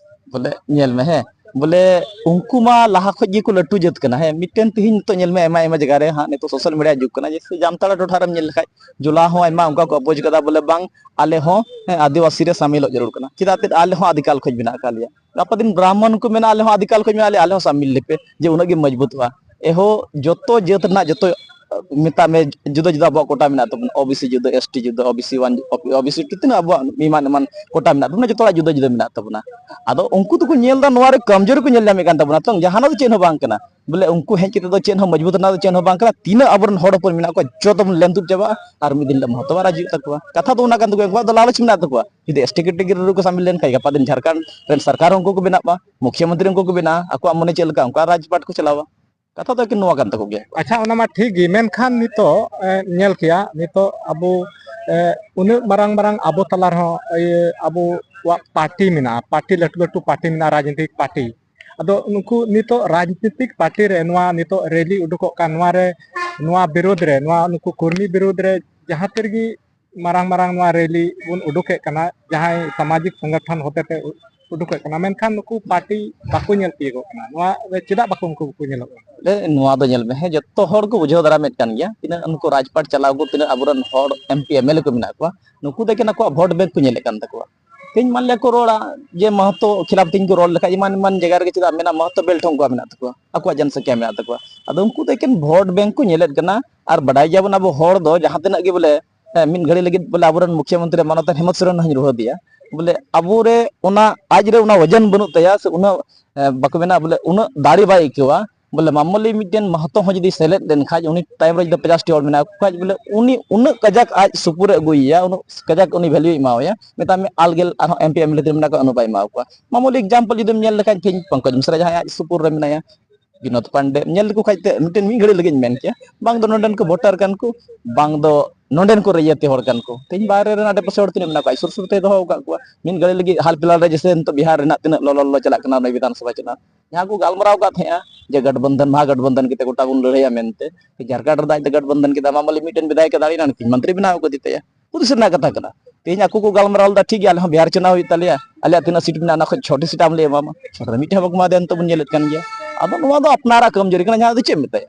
ᱵᱚᱞᱮ ᱧᱮᱞ ᱢᱮ, ᱦᱮᱸ, ᱵᱚᱞᱮ ᱩᱱᱠᱩ ᱢᱟ ᱞᱟᱦᱟ ᱠᱷᱚᱡ ᱜᱮᱠᱚ ᱞᱟᱹᱴᱩ ᱡᱟᱹᱛ ᱠᱟᱱᱟ᱾ ᱦᱮᱸ, ᱢᱤᱫᱴᱮᱱ ᱛᱤᱦᱤᱧ ᱱᱤᱛᱚᱜ ᱧᱮᱞ ᱢᱮ, ᱟᱭᱢᱟ ᱟᱭᱢᱟ ᱡᱟᱭᱜᱟ ᱨᱮ ᱦᱟᱸᱜ ᱱᱤᱛᱚᱜ ᱥᱳᱥᱟᱞ ᱢᱤᱰᱤᱭᱟ ᱡᱩᱜᱽ ᱠᱟᱱᱟ, ᱡᱮᱭᱥᱮ ᱡᱟᱢᱛᱟᱲᱟ ᱴᱚᱴᱷᱟ ᱨᱮᱢ ᱧᱮᱞ ᱞᱮᱠᱷᱟᱡ ᱡᱚᱞᱟ ᱦᱚᱸ ᱟᱭᱢᱟ ᱚᱱᱠᱟ ᱠᱚ ᱟᱯᱳᱡᱽ ᱠᱟᱫᱟ, ᱵᱚᱞᱮ ᱵᱟᱝ, ᱟᱞᱮ ᱦᱚᱸ, ᱦᱮᱸ, ᱟᱹᱫᱤᱵᱟᱹᱥᱤ ᱨᱮ ᱥᱟᱢᱤᱞᱚᱜ ᱡᱟᱹᱨᱩᱲ ᱠᱟᱱᱟ᱾ ᱪᱮᱫᱟᱜ ᱛᱮ ᱟᱞᱮ ᱦᱚᱸ ᱟᱹᱫᱤᱠᱟᱞ ᱠᱷᱚᱡ ᱢᱮᱱᱟᱜ ᱟᱠᱟᱫ ᱞᱮᱭᱟ᱾ ᱜᱟᱯᱟ ᱫᱤᱱ ᱵᱨᱟᱦᱢᱚᱱ ᱠᱚ ᱢᱮᱱᱟ, ᱟᱞᱮ ᱦᱚᱸ ᱟᱹᱫᱤᱠᱟᱞ ᱠᱷᱚᱡ ᱢᱮᱱᱟᱜ ᱞᱮᱭᱟ, ᱟᱞᱮ ᱦᱚᱸ ᱥᱟᱢᱤᱞ ᱞᱮᱯᱮ, ᱡᱮ ᱩᱱᱟᱹᱜ ᱜᱮ ᱢᱚᱡᱽᱵᱩᱛᱚᱜᱼᱟ᱾ ᱮᱦᱚ ᱡᱚᱛᱚ ᱡᱟᱹᱛ ᱨᱮᱱᱟᱜ ᱡᱚᱛᱚ, ᱢᱮᱛᱟᱜ ᱢᱮ, ᱡᱩᱫᱟᱹ ᱡᱩᱫᱟᱹ ᱟᱵᱚᱣᱟᱜ ᱠᱳᱴᱟ ᱢᱮᱱᱟᱜ ᱛᱟᱵᱚᱱᱟ, ᱳ ᱵᱤ ᱥᱤ ᱡᱩᱫᱟᱹ, ᱮᱥ ᱴᱤ ᱡᱩᱫᱟᱹ, O B C one, O B C two, ᱛᱤᱱᱟᱹᱜ ᱟᱵᱚᱣᱟᱜ ᱮᱢᱟᱱ ᱮᱢᱟᱱ ᱠᱳᱴᱟ ᱢᱮᱱᱟᱜ ᱛᱟᱵᱚᱱᱟ, ᱡᱚᱛᱚ ᱦᱚᱲᱟᱜ ᱡᱩᱫᱟᱹ ᱡᱩᱫᱟᱹ ᱢᱮᱱᱟᱜ ᱛᱟᱵᱚᱱᱟ᱾ ᱟᱫᱚ ᱩᱱᱠᱩ ᱫᱚᱠᱚ ᱧᱮᱞ ᱮᱫᱟ ᱱᱚᱣᱟ ᱨᱮ ᱠᱚᱢᱡᱳᱨᱤ ᱠᱚ ᱧᱮᱞ ᱧᱟᱢᱮᱫ ᱠᱟᱱ ᱛᱟᱵᱚᱱᱟ, ᱛᱚ ᱡᱟᱦᱟᱱᱟᱜ ᱫᱚ ᱪᱮᱫ ᱦᱚᱸ ᱵᱟᱝ ᱠᱟᱱᱟ᱾ ᱵᱚᱞᱮ ᱩᱱᱠᱩ ᱦᱮᱡ ᱠᱟᱛᱮ ᱫᱚ ᱪᱮᱫ ᱦᱚᱸ ᱢᱚᱡᱽᱵᱩᱛ ᱨᱮᱱᱟᱜ ᱫᱚ ᱪᱮᱫ ᱦᱚᱸ ᱵᱟᱝ ᱠᱟᱱᱟ᱾ ᱛᱤᱱᱟᱹᱜ ᱟᱵᱚᱨᱮᱱ ᱦᱚᱲ ᱦᱚᱯᱚᱱ ᱢᱮᱱᱟᱜ ᱠᱚᱣᱟ, ᱡᱚᱛᱚ ᱵᱚᱱ ᱞᱮᱱ ᱛᱩᱫ ᱪᱟᱵᱟᱜᱼᱟ, ᱟᱨ ᱢᱤᱫ ᱫᱤᱱ ᱦᱤᱞᱳᱜ ᱢᱚᱦᱚᱛᱚᱵᱟ ᱨᱟᱡᱽ ᱦᱩᱭᱩᱜ ᱛᱟᱠᱚᱣᱟ᱾ ᱠᱟᱛᱷᱟ ᱫᱚ ᱚᱱᱟ ᱠᱟᱱ ᱛᱟᱠᱚᱣᱟ, ᱩᱱᱠᱩᱣᱟᱜ ᱫᱚ ᱞᱟᱞᱚᱪ ᱢᱮᱱᱟᱜ ᱛᱟᱠᱚᱣᱟ᱾ ᱡᱩᱫᱤ ᱮᱥ ᱴᱤ ᱠᱮᱴᱮᱜᱚᱨᱤ ᱨᱮᱠᱚ ᱥᱟᱢᱤᱞ ᱞᱮᱱᱠᱷᱟᱱ ᱜᱟᱯᱟ ᱫᱤᱱ ᱡᱷᱟᱲᱠᱷᱚᱸᱰ ᱨᱮᱱ ᱥᱚᱨᱠᱟᱨ ᱦᱚᱸ ᱩᱱᱠᱩ ᱠᱚ ᱵᱮᱱᱟᱜᱼᱟ, ᱢᱩᱠᱷᱭᱟᱹ ᱢᱚᱱᱛᱨᱤ ᱩᱱᱠᱩ ᱠᱚ ᱵᱮᱱᱟᱜᱼᱟ, ᱟᱠᱚᱣᱟᱜ ᱢᱚᱱᱮ ᱪᱮᱫ ᱞᱮᱠᱟ ᱚᱱᱠᱟ ᱨᱟᱡᱽᱯᱟᱴ ᱠᱚ ᱪᱟᱞᱟᱣᱟ᱾ ᱠᱟᱛᱷᱟ ᱫᱚ ᱮᱠᱮᱱ ᱱᱚᱣᱟ ᱠᱟᱱ ᱛᱟᱠᱚ ᱜᱮᱭᱟ᱾ ᱟᱪᱪᱷᱟ, ᱚᱱᱟ ᱢᱟ ᱴᱷᱤᱠ ᱜᱮ, ᱢᱮᱱᱠᱷᱟᱱ ᱱᱤᱛᱚᱜ, ᱮ, ᱧᱮᱞ ᱠᱮᱭᱟ, ᱱᱤᱛᱚᱜ ᱟᱵᱚ, ᱮ, ᱩᱱᱟᱹᱜ ᱢᱟᱨᱟᱝ ᱢᱟᱨᱟᱝ ᱟᱵᱚ ᱛᱟᱞᱟ ᱨᱮᱦᱚᱸ, ᱤᱭᱟᱹ, ᱟᱵᱚᱣᱟᱜ ᱯᱟᱨᱴᱤ ᱢᱮᱱᱟᱜᱼᱟ, ᱯᱟᱨᱴᱤ, ᱞᱟᱹᱴᱩ ᱞᱟᱹᱴᱩ ᱯᱟᱨᱴᱤ ᱢᱮᱱᱟᱜᱼᱟ, ᱨᱟᱡᱽᱱᱤᱛᱤᱠ ᱯᱟᱨᱴᱤ᱾ ᱟᱫᱚ ᱱᱩᱠᱩ ᱱᱤᱛᱚᱜ ᱨᱟᱡᱽᱱᱤᱛᱤᱠ ᱯᱟᱨᱴᱤ ᱨᱮ ᱱᱚᱣᱟ ᱱᱤᱛᱚᱜ ᱨᱮᱞᱤ ᱩᱰᱩᱠᱚᱜ ᱠᱟᱱ, ᱱᱚᱣᱟ ᱨᱮ ᱱᱚᱣᱟ ᱵᱤᱨᱩᱫᱽ ᱨᱮ, ᱱᱚᱣᱟ ᱱᱩᱠᱩ ᱠᱚᱨᱢᱤ ᱵᱤᱨᱩᱫᱽ ᱨᱮ ᱡᱟᱦᱟᱸ ᱛᱤ ᱨᱮᱜᱮ ᱢᱟᱨᱟᱝ ᱢᱟᱨᱟᱝ ᱱᱚᱣᱟ ᱨᱮᱞᱤ ᱵᱚᱱ ᱩᱰᱩᱠᱮᱫ ᱠᱟᱱᱟ, ᱡᱟᱦᱟᱸᱭ ᱥᱟᱢᱟᱡᱤᱠ ᱥᱚᱝᱜᱚᱴᱷᱚᱱ ᱦᱚᱛᱮᱛᱮ ᱩᱰᱩᱠᱮᱫ ᱠᱟᱱᱟ, ᱢᱮᱱᱠᱷᱟᱱ ᱱᱩᱠᱩ ᱯᱟᱨᱴᱤ ᱵᱟᱠᱚ ᱧᱮᱞ ᱛᱤᱭᱳᱜᱚᱜ ᱠᱟᱱᱟ᱾ ᱱᱚᱣᱟ ᱨᱮ ᱪᱮᱫᱟᱜ ᱵᱟᱠᱚ, ᱩᱱᱠᱩ ᱵᱟᱠᱚ ᱧᱮᱞᱚᱜ ᱠᱟᱱᱟ? ᱱᱚᱣᱟ ᱫᱚ ᱧᱮᱞ ᱢᱮ, ᱦᱮᱸ, ᱡᱚᱛᱚ ᱦᱚᱲ ᱠᱚ ᱵᱩᱡᱷᱟᱹᱣ ᱫᱟᱨᱟᱢᱮᱫ ᱠᱟᱱ ᱜᱮᱭᱟ, ᱛᱤᱱᱟᱹᱜ ᱩᱱᱠᱩ ᱨᱟᱡᱽᱯᱟᱴ ᱪᱟᱞᱟᱣ ᱠᱚ, ᱛᱤᱱᱟᱹᱜ ᱟᱵᱚᱨᱮᱱ ᱦᱚᱲ M P M L A ᱠᱚ ᱢᱮᱱᱟᱜ ᱠᱚᱣᱟ, ᱱᱩᱠᱩ ᱫᱚ ᱮᱠᱮᱱ ᱟᱠᱚᱣᱟᱜ ᱵᱷᱳᱴ ᱵᱮᱝᱠ ᱠᱚ ᱧᱮᱞᱮᱫ ᱠᱟᱱ ᱛᱟᱠᱚᱣᱟ᱾ ᱛᱮᱦᱮᱧ ᱢᱟᱱ ᱞᱤᱭᱟ ᱠᱚ ᱨᱚᱲᱟ ᱡᱮ ᱢᱟᱦᱟᱛᱚ ᱠᱷᱤᱞᱟᱯ ᱛᱮᱦᱮᱧ ᱠᱚ ᱨᱚᱲ ᱞᱮᱠᱷᱟᱡ, ᱮᱢᱟᱱ ᱮᱢᱟᱱ ᱡᱟᱭᱜᱟ ᱨᱮᱜᱮ ᱪᱮᱫᱟᱜ ᱢᱮᱱᱟᱜᱼᱟ, ᱢᱟᱦᱟᱛᱚ ᱵᱮᱞᱴ ᱦᱚᱸ ᱩᱱᱠᱩᱣᱟᱜ ᱢᱮᱱᱟᱜ ᱛᱟᱠᱚᱣᱟ, ᱟᱠᱚᱣᱟᱜ ᱡᱚᱱᱥᱚᱝᱠᱷᱭᱟ ᱢᱮᱱᱟᱜ ᱛᱟᱠᱚᱣᱟ᱾ ᱟᱫᱚ ᱩᱱᱠᱩ ᱫᱚ ᱮᱠᱮᱱ ᱵᱷᱳᱴ ᱵᱮᱝᱠ ᱠᱚ ᱧᱮᱞᱮᱫ ᱠᱟᱱᱟ᱾ ᱟᱨ ᱵᱟᱰᱟᱭ ᱜᱮᱭᱟᱵᱚᱱ, ᱟᱵᱚ ᱦᱚᱲ ᱫᱚ ᱡᱟᱦᱟᱸ ᱛᱤᱱᱟᱹᱜ ᱜᱮ ᱵᱚᱞᱮ, ᱦᱮᱸ, ᱢᱤᱫ ᱜᱷᱟᱹᱲᱤ ᱞᱟᱹᱜᱤᱫ ᱵᱚᱞᱮ ᱟᱵᱚᱨᱮᱱ ᱢᱩᱠᱷᱭᱟᱹ ᱢᱚᱱᱛᱨᱤ ᱢᱟᱱᱚᱛᱟᱱ ᱦᱮᱢᱚᱱᱛ ᱥᱚᱨᱮᱱ ᱦᱚᱸᱧ ᱨᱩᱦᱟᱹ ᱫᱮᱭᱟ, ᱵᱚᱞᱮ ᱟᱵᱚᱨᱮ ᱚᱱᱟ ᱟᱡ ᱨᱮ ᱚᱱᱟ ᱳᱡᱚᱱ ᱵᱟᱹᱱᱩᱜ ᱛᱟᱭᱟ, ᱥᱮ ᱩᱱᱟᱹᱜ, ᱮ, ᱵᱟᱠᱚ ᱢᱮᱱᱟ ᱵᱚᱞᱮ ᱩᱱᱟᱹᱜ ᱫᱟᱲᱮ ᱵᱟᱭ ᱟᱹᱭᱠᱟᱹᱣᱟ᱾ ᱵᱚᱞᱮ ᱢᱟᱢᱚᱞᱤ ᱢᱤᱫᱴᱮᱱ ᱢᱟᱦᱟᱛᱚ ᱦᱚᱸ ᱡᱩᱫᱤ ᱥᱮᱞᱮᱫ ᱞᱮᱱᱠᱷᱟᱡ, ᱩᱱᱤ ᱴᱟᱭᱤᱢ ᱨᱮ ᱡᱩᱫᱤ ᱯᱚᱪᱟᱥ ᱴᱤ ᱦᱚᱲ ᱢᱮᱱᱟᱜ ᱠᱚ ᱠᱷᱟᱡ, ᱵᱚᱞᱮ ᱩᱱᱤ ᱩᱱᱟᱹᱜ ᱠᱟᱡᱟᱠ ᱟᱡ ᱥᱩᱯᱩᱨ ᱮ ᱟᱹᱜᱩᱭᱮᱭᱟ, ᱩᱱᱟᱹᱜ ᱠᱟᱡᱟᱠ ᱩᱱᱤ ᱵᱷᱮᱞᱭᱩᱭ ᱮᱢᱟᱣᱟᱭᱟ᱾ ᱢᱮᱛᱟᱜ ᱢᱮ ᱟᱞᱜᱮ ᱟᱨᱦᱚᱸ M P M L A ᱢᱮᱱᱟᱜ ᱠᱚᱣᱟ, ᱩᱱᱟᱹᱜ ᱵᱟᱭ ᱮᱢᱟ ᱠᱚᱣᱟ᱾ ᱢᱟᱢᱚᱞᱤ ᱮᱠᱡᱟᱢᱯᱚᱞ ᱡᱩᱫᱤᱢ ᱧᱮᱞ ᱞᱮᱠᱷᱟᱡ, ᱛᱮᱦᱮᱧ ᱯᱚᱝᱠᱚᱡᱽ ᱢᱤᱥᱨᱟ ᱡᱟᱦᱟᱸᱭ ᱟᱡ ᱥᱩᱯᱩᱨ ᱨᱮ ᱢᱮᱱᱟᱭᱟ, ᱵᱤᱱᱳᱫ ᱯᱟᱱᱰᱮ, ᱧᱮᱞ ᱞᱮᱠᱚ ᱠᱷᱟᱡ ᱛᱮ ᱢᱤᱫᱴᱮᱱ ᱢᱤᱫ ᱜᱷᱟᱹᱲᱤ ᱞᱟᱹᱜᱤᱫ ᱤᱧ ᱢᱮᱱ ᱠᱮᱭᱟ, ᱵᱟᱝ ᱫᱚ ᱱᱚᱰᱮᱱ ᱠᱚ ᱵᱷᱳᱴᱟᱨ ᱠᱟᱱ ᱠᱚ, ᱵᱟᱝ ᱫᱚ ᱱᱚᱰᱮᱱ ᱠᱚ ᱨᱟᱹᱭᱟᱹᱛᱤ ᱦᱚᱲ ᱠᱟᱱ ᱠᱚ᱾ ᱛᱮᱦᱮᱧ ᱵᱟᱦᱨᱮ ᱨᱮᱱ ᱟᱹᱰᱤ ᱯᱟᱥᱮ ᱦᱚᱲ ᱛᱤᱱᱟᱹᱜ ᱢᱮᱱᱟᱜ ᱠᱚᱣᱟ, ᱟᱡ ᱥᱩᱨ ᱥᱩᱨ ᱛᱮᱭ ᱫᱚᱦᱚ ᱟᱠᱟᱫ ᱠᱚᱣᱟ᱾ ᱢᱤᱫ ᱜᱷᱟᱹᱲᱤ ᱞᱟᱹᱜᱤᱫ ᱦᱟᱞ ᱯᱷᱤᱞᱦᱟᱞ ᱨᱮ ᱡᱮᱥᱮ ᱱᱤᱛᱚᱜ ᱵᱤᱦᱟᱨ ᱨᱮᱱᱟᱜ ᱛᱤᱱᱟᱹᱜ ᱞᱚᱞᱚ ᱞᱚᱞᱚ ᱪᱟᱞᱟᱜ ᱠᱟᱱᱟ ᱚᱱᱟ ᱵᱤᱫᱷᱟᱱ ᱥᱚᱵᱷᱟ ᱪᱟᱞᱟᱜ, ᱡᱟᱦᱟᱸ ᱠᱚ ᱜᱟᱞᱢᱟᱨᱟᱣ ᱟᱠᱟᱫ ᱛᱟᱦᱮᱸᱜᱼᱟ ᱡᱮ ᱜᱟᱴᱵᱚᱱᱫᱷᱚᱱ, ᱢᱚᱦᱟ ᱜᱟᱴᱵᱚᱱᱫᱷᱚᱱ ᱠᱟᱛᱮ ᱜᱚᱴᱟ ᱵᱚᱱ ᱞᱟᱹᱲᱦᱟᱹᱭᱟ ᱢᱮᱱᱛᱮ, ᱡᱷᱟᱨᱠᱷᱚᱸᱰ ᱨᱮᱫᱚ ᱟᱡ ᱫᱚ ᱜᱟᱴᱵᱚᱱᱫᱷᱚᱱ ᱠᱮᱫᱟ, ᱢᱟᱢᱚᱞᱤ ᱢᱤᱫᱴᱮᱱ ᱵᱤᱫᱷᱟᱭᱚᱠ ᱮ ᱫᱟᱲᱮᱭᱮᱱᱟ, ᱱᱩᱠᱤᱱ ᱢᱚᱱᱛᱨᱤ ᱵᱮᱱᱟᱣ ᱠᱟᱫᱮ ᱛᱟᱭᱟ᱾ ᱦᱩᱫᱤᱥ ᱨᱮᱱᱟᱜ ᱠᱟᱛᱷᱟ ᱠᱟᱱᱟ᱾ ᱛᱮᱦᱮᱧ ᱟᱠᱚ ᱠᱚ ᱜᱟᱞᱢᱟᱨᱟᱣ ᱞᱮᱫᱟ, ᱴᱷᱤᱠ ᱜᱮᱭᱟ, ᱟᱞᱮ ᱦᱚᱸ ᱵᱤᱦᱟᱨ ᱪᱟᱱᱟᱣ ᱦᱩᱭᱩᱜ ᱛᱟᱞᱮᱭᱟ, ᱟᱞᱮᱭᱟᱜ ᱛᱤᱱᱟᱹᱜ ᱥᱤᱴ ᱢᱮᱱᱟᱜᱼᱟ, ᱚᱱᱟ ᱠᱷᱚᱱ ᱪᱷᱚᱴᱤ ᱥᱤᱴ ᱟᱢ ᱞᱮ ᱮᱢᱟᱢᱟ, ᱪᱷᱚᱴᱤ ᱨᱮ ᱢᱤᱫᱴᱷᱮᱱ ᱵᱟᱠᱚ ᱮᱢᱟ ᱫᱮᱭᱟ, ᱱᱤᱛᱚᱜ ᱵᱚᱱ ᱧᱮᱞᱮᱫ ᱠᱟᱱ ᱜᱮᱭᱟ᱾ ᱟᱫᱚ ᱱᱚᱣᱟ ᱫᱚ ᱟᱯᱱᱟᱨᱟᱜ ᱠᱟᱹᱢᱡᱩᱨᱤ ᱠᱟᱱᱟ, ᱡᱟᱦᱟᱸ ᱫᱚ ᱪᱮᱫ ᱮᱢ ᱢᱮᱛᱟᱭᱟ?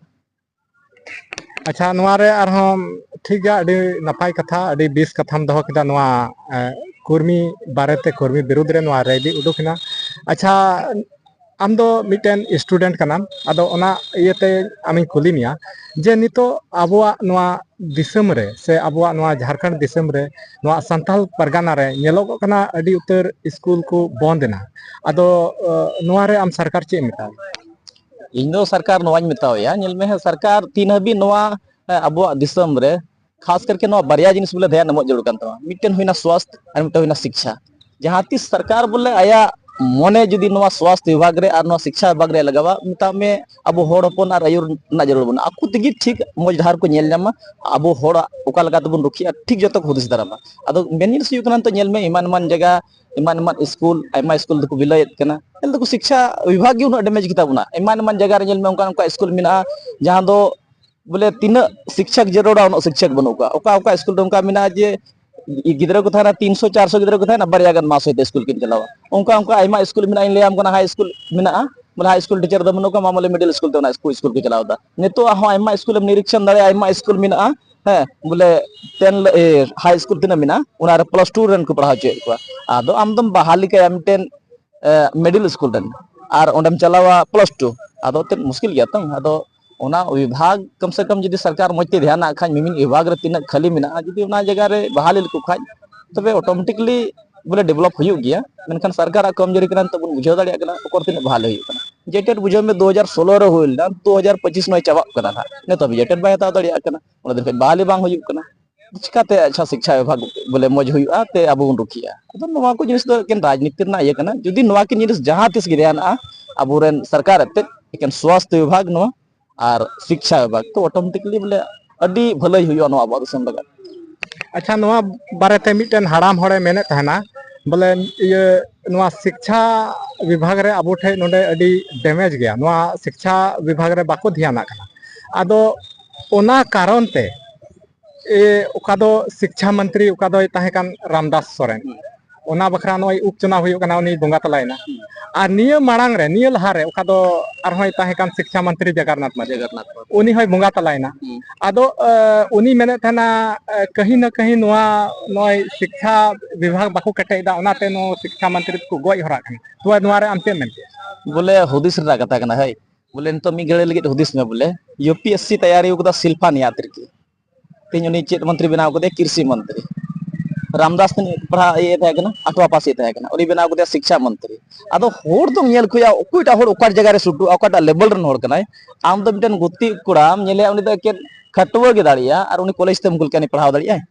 ᱟᱪᱪᱷᱟ, ᱱᱚᱣᱟ ᱨᱮ ᱟᱨᱦᱚᱸ ᱴᱷᱤᱠ ᱜᱮᱭᱟ, ᱟᱹᱰᱤ ᱱᱟᱯᱟᱭ ᱠᱟᱛᱷᱟ, ᱟᱹᱰᱤ ᱵᱮᱥ ᱠᱟᱛᱷᱟᱢ ᱫᱚᱦᱚ ᱠᱮᱫᱟ᱾ ᱱᱚᱣᱟ, ᱮ, ᱠᱚᱨᱢᱤ ᱵᱟᱨᱮᱛᱮ, ᱠᱚᱨᱢᱤ ᱵᱤᱨᱩᱫᱽ ᱨᱮ ᱱᱚᱣᱟ ᱨᱮᱞᱤ ᱩᱰᱩᱠ ᱮᱱᱟ᱾ ᱟᱪᱪᱷᱟ, ᱟᱢ ᱫᱚ ᱢᱤᱫᱴᱮᱱ ᱥᱴᱩᱰᱮᱱᱴ ᱠᱟᱱᱟᱢ, ᱟᱫᱚ ᱚᱱᱟ ᱤᱭᱟᱹᱛᱮ ᱟᱢᱤᱧ ᱠᱩᱞᱤ ᱢᱮᱭᱟ ᱡᱮ ᱱᱤᱛᱚᱜ ᱟᱵᱚᱣᱟᱜ ᱱᱚᱣᱟ ᱫᱤᱥᱚᱢ ᱨᱮ ᱥᱮ ᱟᱵᱚᱣᱟᱜ ᱱᱚᱣᱟ ᱡᱷᱟᱲᱠᱷᱚᱸᱰ ᱫᱤᱥᱚᱢ ᱨᱮ ᱱᱚᱣᱟ ᱥᱟᱱᱛᱟᱞ ᱯᱟᱨᱜᱟᱱᱟ ᱨᱮ ᱧᱮᱞᱚᱜᱚᱜ ᱠᱟᱱᱟ ᱟᱹᱰᱤ ᱩᱛᱟᱹᱨ ᱥᱠᱩᱞ ᱠᱚ ᱵᱚᱱᱫ ᱮᱱᱟ᱾ ᱟᱫᱚ, ᱟᱹ, ᱱᱚᱣᱟ ᱨᱮ ᱟᱢ ᱥᱚᱨᱠᱟᱨ ᱪᱮᱫ ᱮᱢ ᱢᱮᱛᱟᱭᱟ? ᱤᱧ ᱫᱚ ᱥᱚᱨᱠᱟᱨ ᱱᱚᱣᱟᱧ ᱢᱮᱛᱟᱣᱟᱭᱟ, ᱧᱮᱞ ᱢᱮ ᱦᱮᱸ, ᱥᱚᱨᱠᱟᱨ ᱛᱤᱱ ᱦᱟᱹᱵᱤᱡ ᱱᱚᱣᱟ, ᱮ, ᱟᱵᱚᱣᱟᱜ ᱫᱤᱥᱚᱢ ᱨᱮ ᱠᱷᱟᱥ ᱠᱟᱨᱠᱮ ᱱᱚᱣᱟ ᱵᱟᱨᱭᱟ ᱡᱤᱱᱤᱥ ᱵᱚᱞᱮ ᱫᱷᱮᱭᱟᱱ ᱮᱢᱚᱜ ᱡᱟᱹᱨᱩᱲ ᱠᱟᱱ ᱛᱟᱢᱟ, ᱢᱤᱫᱴᱮᱱ ᱦᱩᱭᱱᱟ ᱥᱣᱟᱥᱛᱷ ᱟᱨ ᱢᱤᱫᱴᱮᱱ ᱦᱩᱭᱱᱟ ᱥᱤᱠᱪᱷᱟ᱾ ᱡᱟᱦᱟᱸ ᱛᱤᱥ ᱥᱚᱨᱠᱟᱨ ᱵᱚᱞᱮ ᱟᱭᱟᱜ ᱢᱚᱱᱮ ᱡᱩᱫᱤ ᱱᱚᱣᱟ ᱥᱣᱟᱥᱛᱷ ᱵᱤᱵᱷᱟᱜᱽ ᱨᱮ ᱟᱨ ᱱᱚᱣᱟ ᱥᱤᱠᱪᱷᱟ ᱵᱤᱵᱷᱟᱜᱽ ᱨᱮ ᱞᱟᱜᱟᱣᱟ, ᱢᱮᱛᱟᱜ ᱢᱮ ᱟᱵᱚ ᱦᱚᱲ ᱦᱚᱯᱚᱱ ᱟᱨ ᱟᱹᱭᱩᱨ ᱨᱮᱱᱟᱜ ᱡᱟᱹᱨᱩᱲ ᱵᱚᱱᱟ, ᱟᱠᱚ ᱛᱮᱜᱮ ᱴᱷᱤᱠ ᱢᱚᱡᱽ ᱰᱟᱦᱟᱨ ᱠᱚ ᱧᱮᱞ ᱧᱟᱢᱟ, ᱟᱵᱚ ᱦᱚᱲᱟᱜ ᱚᱠᱟ ᱞᱮᱠᱟ ᱛᱮᱵᱚᱱ ᱨᱩᱠᱷᱤᱭᱟ, ᱴᱷᱤᱠ ᱡᱚᱛᱚ ᱠᱚ ᱦᱩᱫᱤᱥ ᱫᱟᱨᱟᱢᱟ᱾ ᱟᱫᱚ ᱢᱮᱱ ᱡᱤᱱᱤᱥ ᱦᱩᱭᱩᱜ ᱠᱟᱱᱟ, ᱱᱤᱛᱚᱜ ᱧᱮᱞ ᱢᱮ ᱮᱢᱟᱱ ᱮᱢᱟᱱ ᱡᱟᱭᱜᱟ, ᱮᱢᱟᱱ ᱮᱢᱟᱱ ᱥᱠᱩᱞ, ᱟᱭᱢᱟ ᱥᱠᱩᱞ ᱫᱚᱠᱚ ᱵᱤᱞᱟᱹᱭᱮᱫ ᱠᱟᱱᱟ, ᱧᱮᱞ ᱫᱟᱠᱚ ᱥᱤᱠᱪᱷᱟ ᱵᱤᱵᱷᱟᱜᱽ ᱜᱮ ᱩᱱᱟᱹᱜ ᱰᱮᱢᱮᱡᱽ ᱜᱮᱛᱟ ᱵᱚᱱᱟ᱾ ᱮᱢᱟᱱ ᱮᱢᱟᱱ ᱡᱟᱭᱜᱟ ᱨᱮ ᱧᱮᱞ ᱢᱮ ᱚᱱᱠᱟ ᱚᱱᱠᱟ ᱥᱠᱩᱞ ᱢᱮᱱᱟᱜᱼᱟ ᱡᱟᱦᱟᱸ ᱫᱚ ᱵᱚᱞᱮ ᱛᱤᱱᱟᱹᱜ ᱥᱤᱠᱪᱷᱚᱠ ᱡᱟᱹᱨᱩᱲᱟ, ᱩᱱᱟᱹᱜ ᱥᱤᱠᱪᱷᱚᱠ ᱵᱟᱹᱱᱩᱜ ᱠᱚᱣᱟ᱾ ᱚᱠᱟ ᱚᱠᱟ ᱥᱠᱩᱞ ᱨᱮ ᱚᱱᱠᱟ ᱢᱮᱱᱟᱜᱼᱟ ᱡᱮ ᱜᱤᱫᱽᱨᱟᱹ ᱠᱚ ᱛᱟᱦᱮᱱᱟ ᱛᱤᱱᱥᱚ ᱪᱟᱨᱥᱚ ᱜᱤᱫᱽᱨᱟᱹ ᱠᱚ ᱛᱟᱦᱮᱱᱟ, ᱵᱟᱨᱭᱟ ᱜᱟᱱ ᱢᱟᱥ ᱦᱚᱭᱛᱳ ᱥᱠᱩᱞ ᱠᱤᱱ ᱪᱟᱞᱟᱣᱟ᱾ ᱚᱱᱠᱟ ᱚᱱᱠᱟ ᱟᱭᱢᱟ ᱥᱠᱩᱞ ᱢᱮᱱᱟᱜᱼᱟ, ᱤᱧ ᱞᱟᱹᱭᱟᱢ ᱠᱟᱱᱟ ᱦᱟᱭ ᱥᱠᱩᱞ ᱢᱮᱱᱟᱜᱼᱟ, ᱵᱚᱞᱮ ᱦᱟᱭ ᱥᱠᱩᱞ ᱴᱤᱪᱟᱨ ᱫᱚ ᱵᱟᱹᱱᱩᱜ ᱠᱚᱣᱟ, ᱢᱟᱢᱩᱞᱤ ᱢᱤᱰᱤᱞ ᱥᱠᱩᱞ ᱛᱮ ᱚᱱᱟ ᱥᱠᱩᱞ ᱥᱠᱩᱞ ᱠᱚ ᱪᱟᱞᱟᱣ ᱮᱫᱟ᱾ ᱱᱤᱛᱚᱜ ᱦᱚᱸ ᱟᱭᱢᱟ ᱥᱠᱩᱞ ᱮᱢ ᱱᱤᱨᱤᱠᱷᱚᱱ ᱫᱟᱲᱮᱭᱟᱜᱼᱟ, ᱟᱭᱢᱟ ᱥᱠᱩᱞ ᱢᱮᱱᱟᱜᱼᱟ, ᱦᱮᱸ, ᱵᱚᱞᱮ ᱴᱮᱱ ᱦᱟᱭ ᱥᱠᱩᱞ ᱛᱤᱱᱟᱹᱜ ᱢᱮᱱᱟᱜᱼᱟ, ᱚᱱᱟ ᱨᱮ ᱯᱞᱟᱥ ᱴᱩ ᱨᱮᱱ ᱠᱚ ᱯᱟᱲᱦᱟᱣ ᱦᱚᱪᱚᱭᱮᱫ ᱠᱚᱣᱟ᱾ ᱟᱫᱚ ᱟᱢ ᱫᱚᱢ ᱵᱟᱦᱟᱞᱤ ᱠᱟᱭᱟ ᱢᱤᱫᱴᱮᱱ ᱢᱤᱰᱤᱞ ᱥᱠᱩᱞ ᱨᱮᱱ, ᱟᱨ ᱚᱸᱰᱮᱢ ᱪᱟᱞᱟᱣᱟ ᱯᱞᱟᱥ ᱴᱩ, ᱟᱫᱚ ᱮᱱᱛᱮᱫ ᱢᱩᱥᱠᱤᱞ ᱜᱮᱭᱟ ᱛᱚ᱾ ᱟᱫᱚ ᱚᱱᱟ ᱵᱤᱵᱷᱟᱜᱽ ᱠᱚᱢ ᱥᱮ ᱠᱚᱢ ᱡᱩᱫᱤ ᱥᱚᱨᱠᱟᱨ ᱢᱚᱡᱽ ᱛᱮ ᱫᱷᱮᱭᱟᱱᱟᱜ ᱠᱷᱟᱡ, ᱢᱤᱢᱤᱫ ᱵᱤᱵᱷᱟᱜᱽ ᱨᱮ ᱛᱤᱱᱟᱹᱜ ᱠᱷᱟᱹᱞᱤ ᱢᱮᱱᱟᱜᱼᱟ, ᱡᱩᱫᱤ ᱚᱱᱟ ᱡᱟᱭᱜᱟ ᱨᱮ ᱵᱟᱦᱟᱞᱤ ᱞᱮᱠᱚ ᱠᱷᱟᱡ, ᱛᱚᱵᱮ ᱚᱴᱳᱢᱮᱴᱤᱠᱞᱤ ᱵᱚᱞᱮ ᱰᱮᱵᱷᱞᱚᱯ ᱦᱩᱭᱩᱜ ᱜᱮᱭᱟ᱾ ᱢᱮᱱᱠᱷᱟᱱ ᱥᱚᱨᱠᱟᱨᱟᱜ ᱠᱚᱢᱡᱩᱨᱤ ᱠᱟᱱᱟ, ᱱᱤᱛᱚᱜ ᱵᱚᱱ ᱵᱩᱡᱷᱟᱹᱣ ᱫᱟᱲᱮᱭᱟᱜ ᱠᱟᱱᱟ ᱚᱠᱚᱨ ᱛᱤᱱᱟᱹᱜ ᱵᱟᱦᱟᱞᱤ ᱦᱩᱭᱩᱜ ᱠᱟᱱᱟ᱾ ᱡᱮᱴᱮᱴ ᱵᱩᱡᱷᱟᱹᱣ ᱢᱮ ᱫᱩ ᱦᱟᱡᱟᱨ ᱥᱳᱞᱳ ᱨᱮ ᱦᱩᱭ ᱞᱮᱱᱟ, ᱫᱩ ᱦᱟᱡᱟᱨ ᱯᱚᱸᱪᱤᱥ ᱱᱚᱜᱼᱚᱭ ᱪᱟᱵᱟᱜ ᱠᱟᱱᱟ ᱱᱟᱦᱟᱜ, ᱱᱤᱛᱚᱜ ᱦᱟᱹᱵᱤᱡ ᱡᱮᱴᱮᱴ ᱵᱟᱭ ᱦᱟᱛᱟᱣ ᱫᱟᱲᱮᱭᱟᱜ ᱠᱟᱱᱟ, ᱚᱱᱟ ᱫᱤᱱ ᱠᱷᱚᱱ ᱵᱟᱦᱟᱞᱤ ᱵᱟᱝ ᱦᱩᱭᱩᱜ ᱠᱟᱱᱟ᱾ ᱪᱤᱠᱟᱛᱮ ᱟᱪᱪᱷᱟ ᱥᱤᱠᱪᱷᱟ ᱵᱤᱵᱷᱟᱜᱽ ᱵᱚᱞᱮ ᱢᱚᱡᱽ ᱦᱩᱭᱩᱜᱼᱟ ᱛᱮ ᱟᱵᱚ ᱵᱚᱱ ᱨᱩᱠᱷᱤᱭᱟᱜᱼᱟ? ᱟᱫᱚ ᱱᱚᱣᱟ ᱠᱚ ᱡᱤᱱᱤᱥ ᱫᱚ ᱮᱠᱮᱱ ᱨᱟᱡᱽᱱᱤᱛᱤ ᱨᱮᱱᱟᱜ ᱤᱭᱟᱹ ᱠᱟᱱᱟ᱾ ᱡᱩᱫᱤ ᱱᱚᱣᱟ ᱠᱤᱱ ᱡᱤᱱᱤᱥ ᱡᱟᱦᱟᱸ ᱛᱤᱥ ᱜᱮ ᱫᱷᱮᱭᱟᱱᱟᱜᱼᱟ ᱟᱵᱚᱨᱮᱱ ᱥᱚᱨᱠᱟᱨ ᱮᱱᱛᱮᱫ, ᱮᱠᱮᱱ ᱥᱣᱟᱥᱛᱷ ᱵᱤᱵᱷᱟᱜᱽ ᱱᱚᱣᱟ ᱟᱨ ᱥᱤᱠᱪᱷᱟ ᱵᱤᱵᱷᱟᱜᱽ, ᱛᱚ ᱚᱴᱳᱢᱮᱴᱤᱠᱞᱤ ᱵᱚᱞᱮ ᱟᱹᱰᱤ ᱵᱷᱟᱹᱞᱟᱹᱭ ᱦᱩᱭᱩᱜᱼᱟ ᱱᱚᱣᱟ ᱟᱵᱚᱣᱟᱜ ᱫᱤᱥᱚᱢ ᱞᱟᱹᱜᱤᱫ᱾ ᱟᱪᱪᱷᱟ, ᱱᱚᱣᱟ ᱵᱟᱨᱮᱛᱮ ᱢᱤᱫᱴᱮᱱ ᱦᱟᱲᱟᱢ ᱦᱚᱲᱮ ᱢᱮᱱᱮᱫ ᱛᱟᱦᱮᱱᱟ, ᱵᱚᱞᱮ ᱤᱭᱟᱹ ᱱᱚᱣᱟ ᱥᱤᱠᱪᱷᱟ ᱵᱤᱵᱷᱟᱜᱽ ᱨᱮ ᱟᱵᱚ ᱴᱷᱮᱡ ᱱᱚᱰᱮ ᱟᱹᱰᱤ ᱰᱮᱢᱮᱡᱽ ᱜᱮᱭᱟ, ᱱᱚᱣᱟ ᱥᱤᱠᱪᱷᱟ ᱵᱤᱵᱷᱟᱜᱽ ᱨᱮ ᱵᱟᱠᱚ ᱫᱷᱮᱭᱟᱱᱟᱜ ᱠᱟᱱᱟ᱾ ᱟᱫᱚ ᱚᱱᱟ ᱠᱟᱨᱚᱱ ᱛᱮ ᱮ, ᱚᱠᱟ ᱫᱚ ᱥᱤᱠᱪᱷᱟ ᱢᱚᱱᱛᱨᱤ, ᱚᱠᱟ ᱫᱚᱭ ᱛᱟᱦᱮᱸ ᱠᱟᱱ ᱨᱟᱢᱫᱟᱥ ᱥᱚᱨᱮᱱ, ᱦᱩᱸ᱾ ᱚᱱᱟ ᱵᱟᱠᱷᱨᱟ ᱱᱚᱜᱼᱚᱭ ᱩᱯᱪᱩᱱᱟᱣ ᱦᱩᱭᱩᱜ ᱠᱟᱱᱟ, ᱩᱱᱤᱭ ᱵᱚᱸᱜᱟ ᱛᱟᱞᱟᱭᱮᱱᱟ᱾ ᱦᱩᱸ᱾ ᱟᱨ ᱱᱤᱭᱟᱹ ᱢᱟᱲᱟᱝ ᱨᱮ, ᱱᱤᱭᱟᱹ ᱞᱟᱦᱟ ᱨᱮ ᱚᱠᱟ ᱫᱚ ᱟᱨᱦᱚᱸᱭ ᱛᱟᱦᱮᱸ ᱠᱟᱱ ᱥᱤᱠᱪᱷᱟ ᱢᱚᱱᱛᱨᱤ ᱡᱚᱜᱚᱱᱱᱟᱛᱷ ᱢᱟᱹᱡᱷᱤ, ᱡᱚᱜᱚᱱᱱᱟᱛᱷ ᱢᱟᱹᱡᱷᱤ᱾ ᱩᱱᱤ ᱦᱚᱸᱭ ᱵᱚᱸᱜᱟ ᱛᱟᱞᱟᱭᱮᱱᱟ᱾ ᱦᱩᱸ᱾ ᱟᱫᱚ, ᱮ, ᱩᱱᱤ ᱢᱮᱱᱮᱫ ᱛᱟᱦᱮᱱᱟ, ᱮ, ᱠᱟᱹᱦᱤ ᱱᱟ ᱠᱟᱹᱦᱤ ᱱᱚᱣᱟ ᱱᱚᱜᱼᱚᱭ ᱥᱤᱠᱪᱷᱟ ᱵᱤᱵᱷᱟᱜᱽ ᱵᱟᱠᱚ ᱠᱮᱴᱮᱡ ᱮᱫᱟ, ᱚᱱᱟᱛᱮ ᱱᱚᱣᱟ ᱥᱤᱠᱪᱷᱟ ᱢᱚᱱᱛᱨᱤ ᱫᱚᱠᱚ ᱜᱚᱡ ᱦᱚᱨᱟᱜ ᱠᱟᱱᱟ᱾ ᱛᱚᱵᱮ ᱱᱚᱣᱟ ᱨᱮ ᱟᱢ ᱪᱮᱫ ᱮᱢ ᱢᱮᱱ ᱠᱮᱭᱟ? ᱵᱚᱞᱮ ᱦᱩᱫᱤᱥ ᱨᱮᱱᱟᱜ ᱠᱟᱛᱷᱟ ᱠᱟᱱᱟ, ᱦᱳᱭ᱾ ᱵᱚᱞᱮ ᱱᱤᱛᱚᱜ ᱢᱤᱫ ᱜᱷᱟᱹᱲᱤ ᱞᱟᱹᱜᱤᱫ ᱦᱩᱫᱤᱥ ᱢᱮ, ᱵᱚᱞᱮ ᱭᱩ ᱯᱤ ᱮᱥ ᱥᱤ ᱛᱮᱭᱟᱨᱤ ᱠᱟᱫᱟ ᱥᱤᱞᱯᱷᱟ ᱱᱤᱭᱟᱛ ᱨᱮᱜᱮ᱾ ᱛᱮᱦᱮᱧ ᱩᱱᱤ ᱪᱮᱫ ᱢᱚᱱᱛᱨᱤ ᱵᱮᱱᱟᱣ ᱠᱟᱫᱮᱭᱟ? ᱠᱨᱤᱥᱤ ᱢᱚᱱᱛᱨᱤ᱾ ᱨᱟᱢᱫᱟᱥ ᱛᱤᱱᱟᱹᱜ ᱯᱟᱲᱦᱟᱣ ᱤᱭᱟᱹ ᱛᱟᱦᱮᱸ ᱠᱟᱱᱟ, ᱟᱴᱷᱣᱟ ᱯᱟᱥ ᱤᱭᱟᱹ ᱛᱟᱦᱮᱸ ᱠᱟᱱᱟ, ᱩᱱᱤ ᱵᱮᱱᱟᱣ ᱠᱟᱫᱮᱭᱟ ᱥᱤᱠᱪᱷᱟ ᱢᱚᱱᱛᱨᱤ᱾ ᱟᱫᱚ ᱦᱚᱲ ᱫᱚᱢ ᱧᱮᱞ ᱠᱚᱣᱟ, ᱚᱠᱚᱭᱴᱟᱜ ᱦᱚᱲ ᱚᱠᱟ ᱡᱟᱭᱜᱟ ᱨᱮ ᱥᱩᱴᱩᱜᱼᱟ, ᱚᱠᱟᱴᱟᱜ ᱞᱮᱵᱮᱞ ᱨᱮᱱ ᱦᱚᱲ ᱠᱟᱱᱟᱭ᱾ ᱟᱢ ᱫᱚ ᱢᱤᱫᱴᱮᱱ ᱜᱩᱛᱤ ᱠᱚᱲᱟᱢ ᱧᱮᱞᱮᱭᱟ, ᱩᱱᱤ ᱫᱚ ᱮᱠᱮᱱ ᱠᱷᱟᱹᱴᱣᱟᱹ ᱜᱮ ᱫᱟᱲᱮᱭᱟᱜᱼᱟ, ᱟᱨ ᱩᱱᱤ ᱠᱚᱞᱮᱡᱽ ᱛᱮᱢ ᱠᱩᱞ ᱠᱮᱭᱟ, ᱩᱱᱤ ᱯᱟᱲᱦᱟᱣ ᱫᱟᱲᱮᱭᱟᱜᱼᱟᱭ?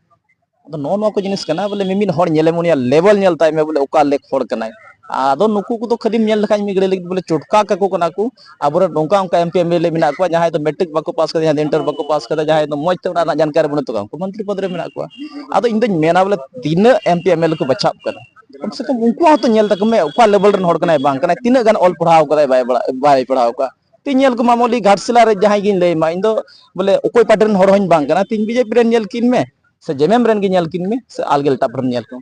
ᱟᱫᱚ ᱱᱚᱜᱼᱚ ᱱᱚᱣᱟ ᱠᱚ ᱡᱤᱱᱤᱥ ᱠᱟᱱᱟ, ᱵᱚᱞᱮ ᱢᱤᱢᱤᱫ ᱦᱚᱲ ᱧᱮᱞᱮᱢ, ᱩᱱᱤᱭᱟᱜ ᱞᱮᱵᱮᱞ ᱧᱮᱞ ᱛᱟᱭ ᱢᱮ, ᱵᱚᱞᱮ ᱚᱠᱟ ᱞᱮᱠ ᱦᱚᱲ ᱠᱟᱱᱟᱭ᱾ ᱟᱫᱚ ᱱᱩᱠᱩ ᱠᱚᱫᱚ ᱠᱷᱟᱹᱞᱤᱢ ᱧᱮᱞ ᱞᱮᱠᱷᱟᱱ ᱢᱤᱫ ᱜᱷᱟᱹᱲᱤ ᱞᱟᱹᱜᱤᱫ ᱵᱚᱞᱮ ᱪᱚᱴᱠᱟ ᱠᱟᱠᱚ ᱠᱟᱱᱟ ᱠᱚ᱾ ᱟᱵᱚᱨᱮᱱ ᱱᱚᱝᱠᱟ ᱚᱱᱠᱟ M P M L A ᱢᱮᱱᱟᱜ ᱠᱚᱣᱟ, ᱡᱟᱦᱟᱸᱭ ᱫᱚ ᱢᱮᱴᱨᱤᱠ ᱵᱟᱠᱚ ᱯᱟᱥ ᱠᱟᱫᱟ, ᱡᱟᱦᱟᱸᱭ ᱫᱚ ᱤᱱᱴᱟᱨ ᱵᱟᱠᱚ ᱯᱟᱥ ᱠᱟᱫᱟ, ᱡᱟᱦᱟᱸᱭ ᱫᱚ ᱢᱚᱡᱽ ᱛᱮ ᱚᱱᱟ ᱨᱮᱱᱟᱜ ᱡᱟᱱᱠᱟᱨᱤ ᱵᱟᱹᱱᱩᱜ ᱛᱟᱠᱚᱣᱟ, ᱩᱱᱠᱩ ᱢᱚᱱᱛᱨᱤ ᱯᱚᱫᱽ ᱨᱮ ᱢᱮᱱᱟᱜ ᱠᱚᱣᱟ᱾ ᱟᱫᱚ ᱤᱧ ᱫᱚᱧ ᱢᱮᱱᱟ ᱵᱚᱞᱮ ᱛᱤᱱᱟᱹᱜ M P M L A ᱠᱚ ᱵᱟᱪᱷᱟᱣ ᱠᱟᱱᱟ, ᱠᱚᱢ ᱥᱮ ᱠᱚᱢ ᱩᱱᱠᱩ ᱦᱚᱸᱛᱚ ᱧᱮᱞ ᱛᱟᱠᱚ ᱢᱮ, ᱚᱠᱟ ᱞᱮᱵᱮᱞ ᱨᱮᱱ ᱦᱚᱲ ᱠᱟᱱᱟᱭ ᱵᱟᱝ ᱠᱟᱱᱟᱭ, ᱛᱤᱱᱟᱹᱜ ᱜᱟᱱ ᱚᱞ ᱯᱟᱲᱦᱟᱣ ᱠᱟᱫᱟᱭ ᱵᱟᱭ ᱵᱟᱲᱟ-, ᱵᱟᱭ ᱯᱟᱲᱦᱟᱣ ᱠᱟᱫᱟ᱾ ᱛᱤᱧ ᱧᱮᱞ ᱠᱚᱢᱟ ᱢᱚᱞᱤ ᱜᱷᱟᱴᱥᱤᱞᱟ ᱨᱮ ᱡᱟᱦᱟᱸᱭ ᱜᱤᱧ ᱞᱟᱹᱭ ᱢᱟ, ᱤᱧ ᱫᱚ ᱵᱚᱞᱮ ᱚᱠᱚᱭ ᱯᱟᱨᱴᱤ ᱨᱮᱱ ᱦᱚᱲ ᱦᱚᱸᱧ ᱵᱟᱝ ᱠᱟᱱᱟ᱾ ᱛᱤᱧ ᱵᱤᱡᱮᱯᱤ ᱨᱮᱱ ᱧᱮᱞ ᱠᱤᱱ ᱢᱮ, ᱥᱮ ᱡᱮᱢᱮᱢ ᱨᱮᱱ ᱜᱮ ᱧᱮᱞ ᱠᱤᱱ ᱢᱮ, ᱥᱮ ᱟᱞᱜᱮ ᱮᱴᱟᱜ ᱯᱟᱨᱴᱤ ᱨᱮᱱ ᱧᱮᱞ ᱠᱚᱢ,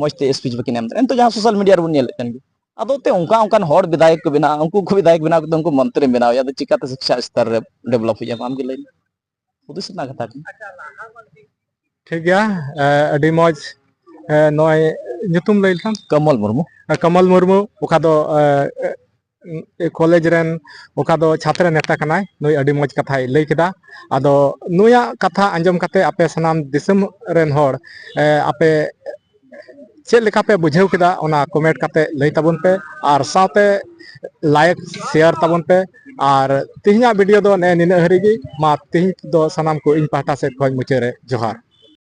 ᱢᱚᱡᱽ ᱛᱮ ᱥᱯᱤᱪ ᱵᱟᱹᱠᱤᱱ ᱮᱢ ᱫᱟᱲᱮᱭᱟᱜᱼᱟ᱾ ᱱᱤᱛᱚᱜ ᱡᱟᱦᱟᱸ ᱥᱳᱥᱟᱞ ᱢᱤᱰᱤᱭᱟ ᱨᱮᱵᱚᱱ ᱧᱮᱞᱮᱫ ᱠᱟᱱ ᱜᱮ, ᱟᱫᱚ ᱛᱮ ᱚᱱᱠᱟ ᱚᱱᱠᱟᱱ ᱦᱚᱲ ᱵᱤᱫᱷᱟᱭᱚᱠ ᱠᱚ ᱵᱮᱱᱟᱜᱼᱟ, ᱩᱱᱠᱩ ᱠᱚ ᱵᱤᱫᱷᱟᱭᱚᱠ ᱵᱮᱱᱟᱣ ᱠᱟᱛᱮ ᱩᱱᱠᱩ ᱢᱚᱱᱛᱨᱤᱢ ᱵᱮᱱᱟᱣ ᱮᱭᱟ, ᱟᱫᱚ ᱪᱤᱠᱟᱛᱮ ᱥᱤᱠᱷᱟ ᱥᱛᱚᱨ ᱨᱮ ᱰᱮᱵᱷᱞᱚᱯ ᱦᱩᱭᱩᱜᱼᱟ? ᱟᱢ ᱜᱮ ᱞᱟᱹᱭ ᱢᱮ᱾ ᱦᱩᱫᱤᱥ ᱨᱮᱱᱟᱜ ᱠᱟᱛᱷᱟ ᱠᱟᱱᱟ᱾ ᱴᱷᱤᱠ ᱜᱮᱭᱟ, ᱮ, ᱟᱹᱰᱤ ᱢᱚᱡᱽ᱾ ᱮ, ᱱᱚᱜᱼᱚᱭ ᱧᱩᱛᱩᱢ ᱞᱟᱹᱭ ᱞᱮᱠᱷᱟᱱ? ᱠᱚᱢᱚᱞ ᱢᱩᱨᱢᱩ᱾ ᱮ, ᱠᱚᱢᱚᱞ ᱢᱩᱨᱢᱩ, ᱚᱠᱟ ᱫᱚ, ᱮ, ᱮ, ᱠᱚᱞᱮᱡᱽ ᱨᱮᱱ, ᱚᱠᱟ ᱫᱚ ᱪᱷᱟᱛᱨᱚ ᱱᱮᱛᱟ ᱠᱟᱱᱟᱭ᱾ ᱱᱩᱭ ᱟᱹᱰᱤ ᱢᱚᱡᱽ ᱠᱟᱛᱷᱟᱭ ᱞᱟᱹᱭ ᱠᱮᱫᱟ᱾ ᱟᱫᱚ ᱱᱩᱭᱟᱜ ᱠᱟᱛᱷᱟ ᱟᱸᱡᱚᱢ ᱠᱟᱛᱮ ᱟᱯᱮ ᱥᱟᱱᱟᱢ ᱫᱤᱥᱚᱢ ᱨᱮᱱ ᱦᱚᱲ, ᱮ, ᱟᱯᱮ ᱪᱮᱫ ᱞᱮᱠᱟ ᱯᱮ ᱵᱩᱡᱷᱟᱹᱣ ᱠᱮᱫᱟ, ᱚᱱᱟ ᱠᱚᱢᱮᱱᱴ ᱠᱟᱛᱮ ᱞᱟᱹᱭ ᱛᱟᱵᱚᱱ ᱯᱮ, ᱟᱨ ᱥᱟᱶᱛᱮ ᱞᱟᱭᱤᱠ, ᱥᱮᱭᱟᱨ ᱛᱟᱵᱚᱱ ᱯᱮ᱾ ᱟᱨ ᱛᱮᱦᱮᱧᱟᱜ ᱵᱷᱤᱰᱤᱭᱳ ᱫᱚ ᱱᱮᱜᱼᱮ ᱱᱤᱱᱟᱹᱜ ᱦᱟᱹᱨᱤᱡ ᱜᱮ᱾ ᱢᱟ ᱛᱮᱦᱮᱧ ᱫᱚ ᱥᱟᱱᱟᱢ ᱠᱚ ᱤᱧ ᱯᱟᱦᱴᱟ ᱥᱮᱫ ᱠᱷᱚᱱ ᱢᱩᱪᱟᱹᱫ ᱨᱮ ᱡᱚᱦᱟᱨ᱾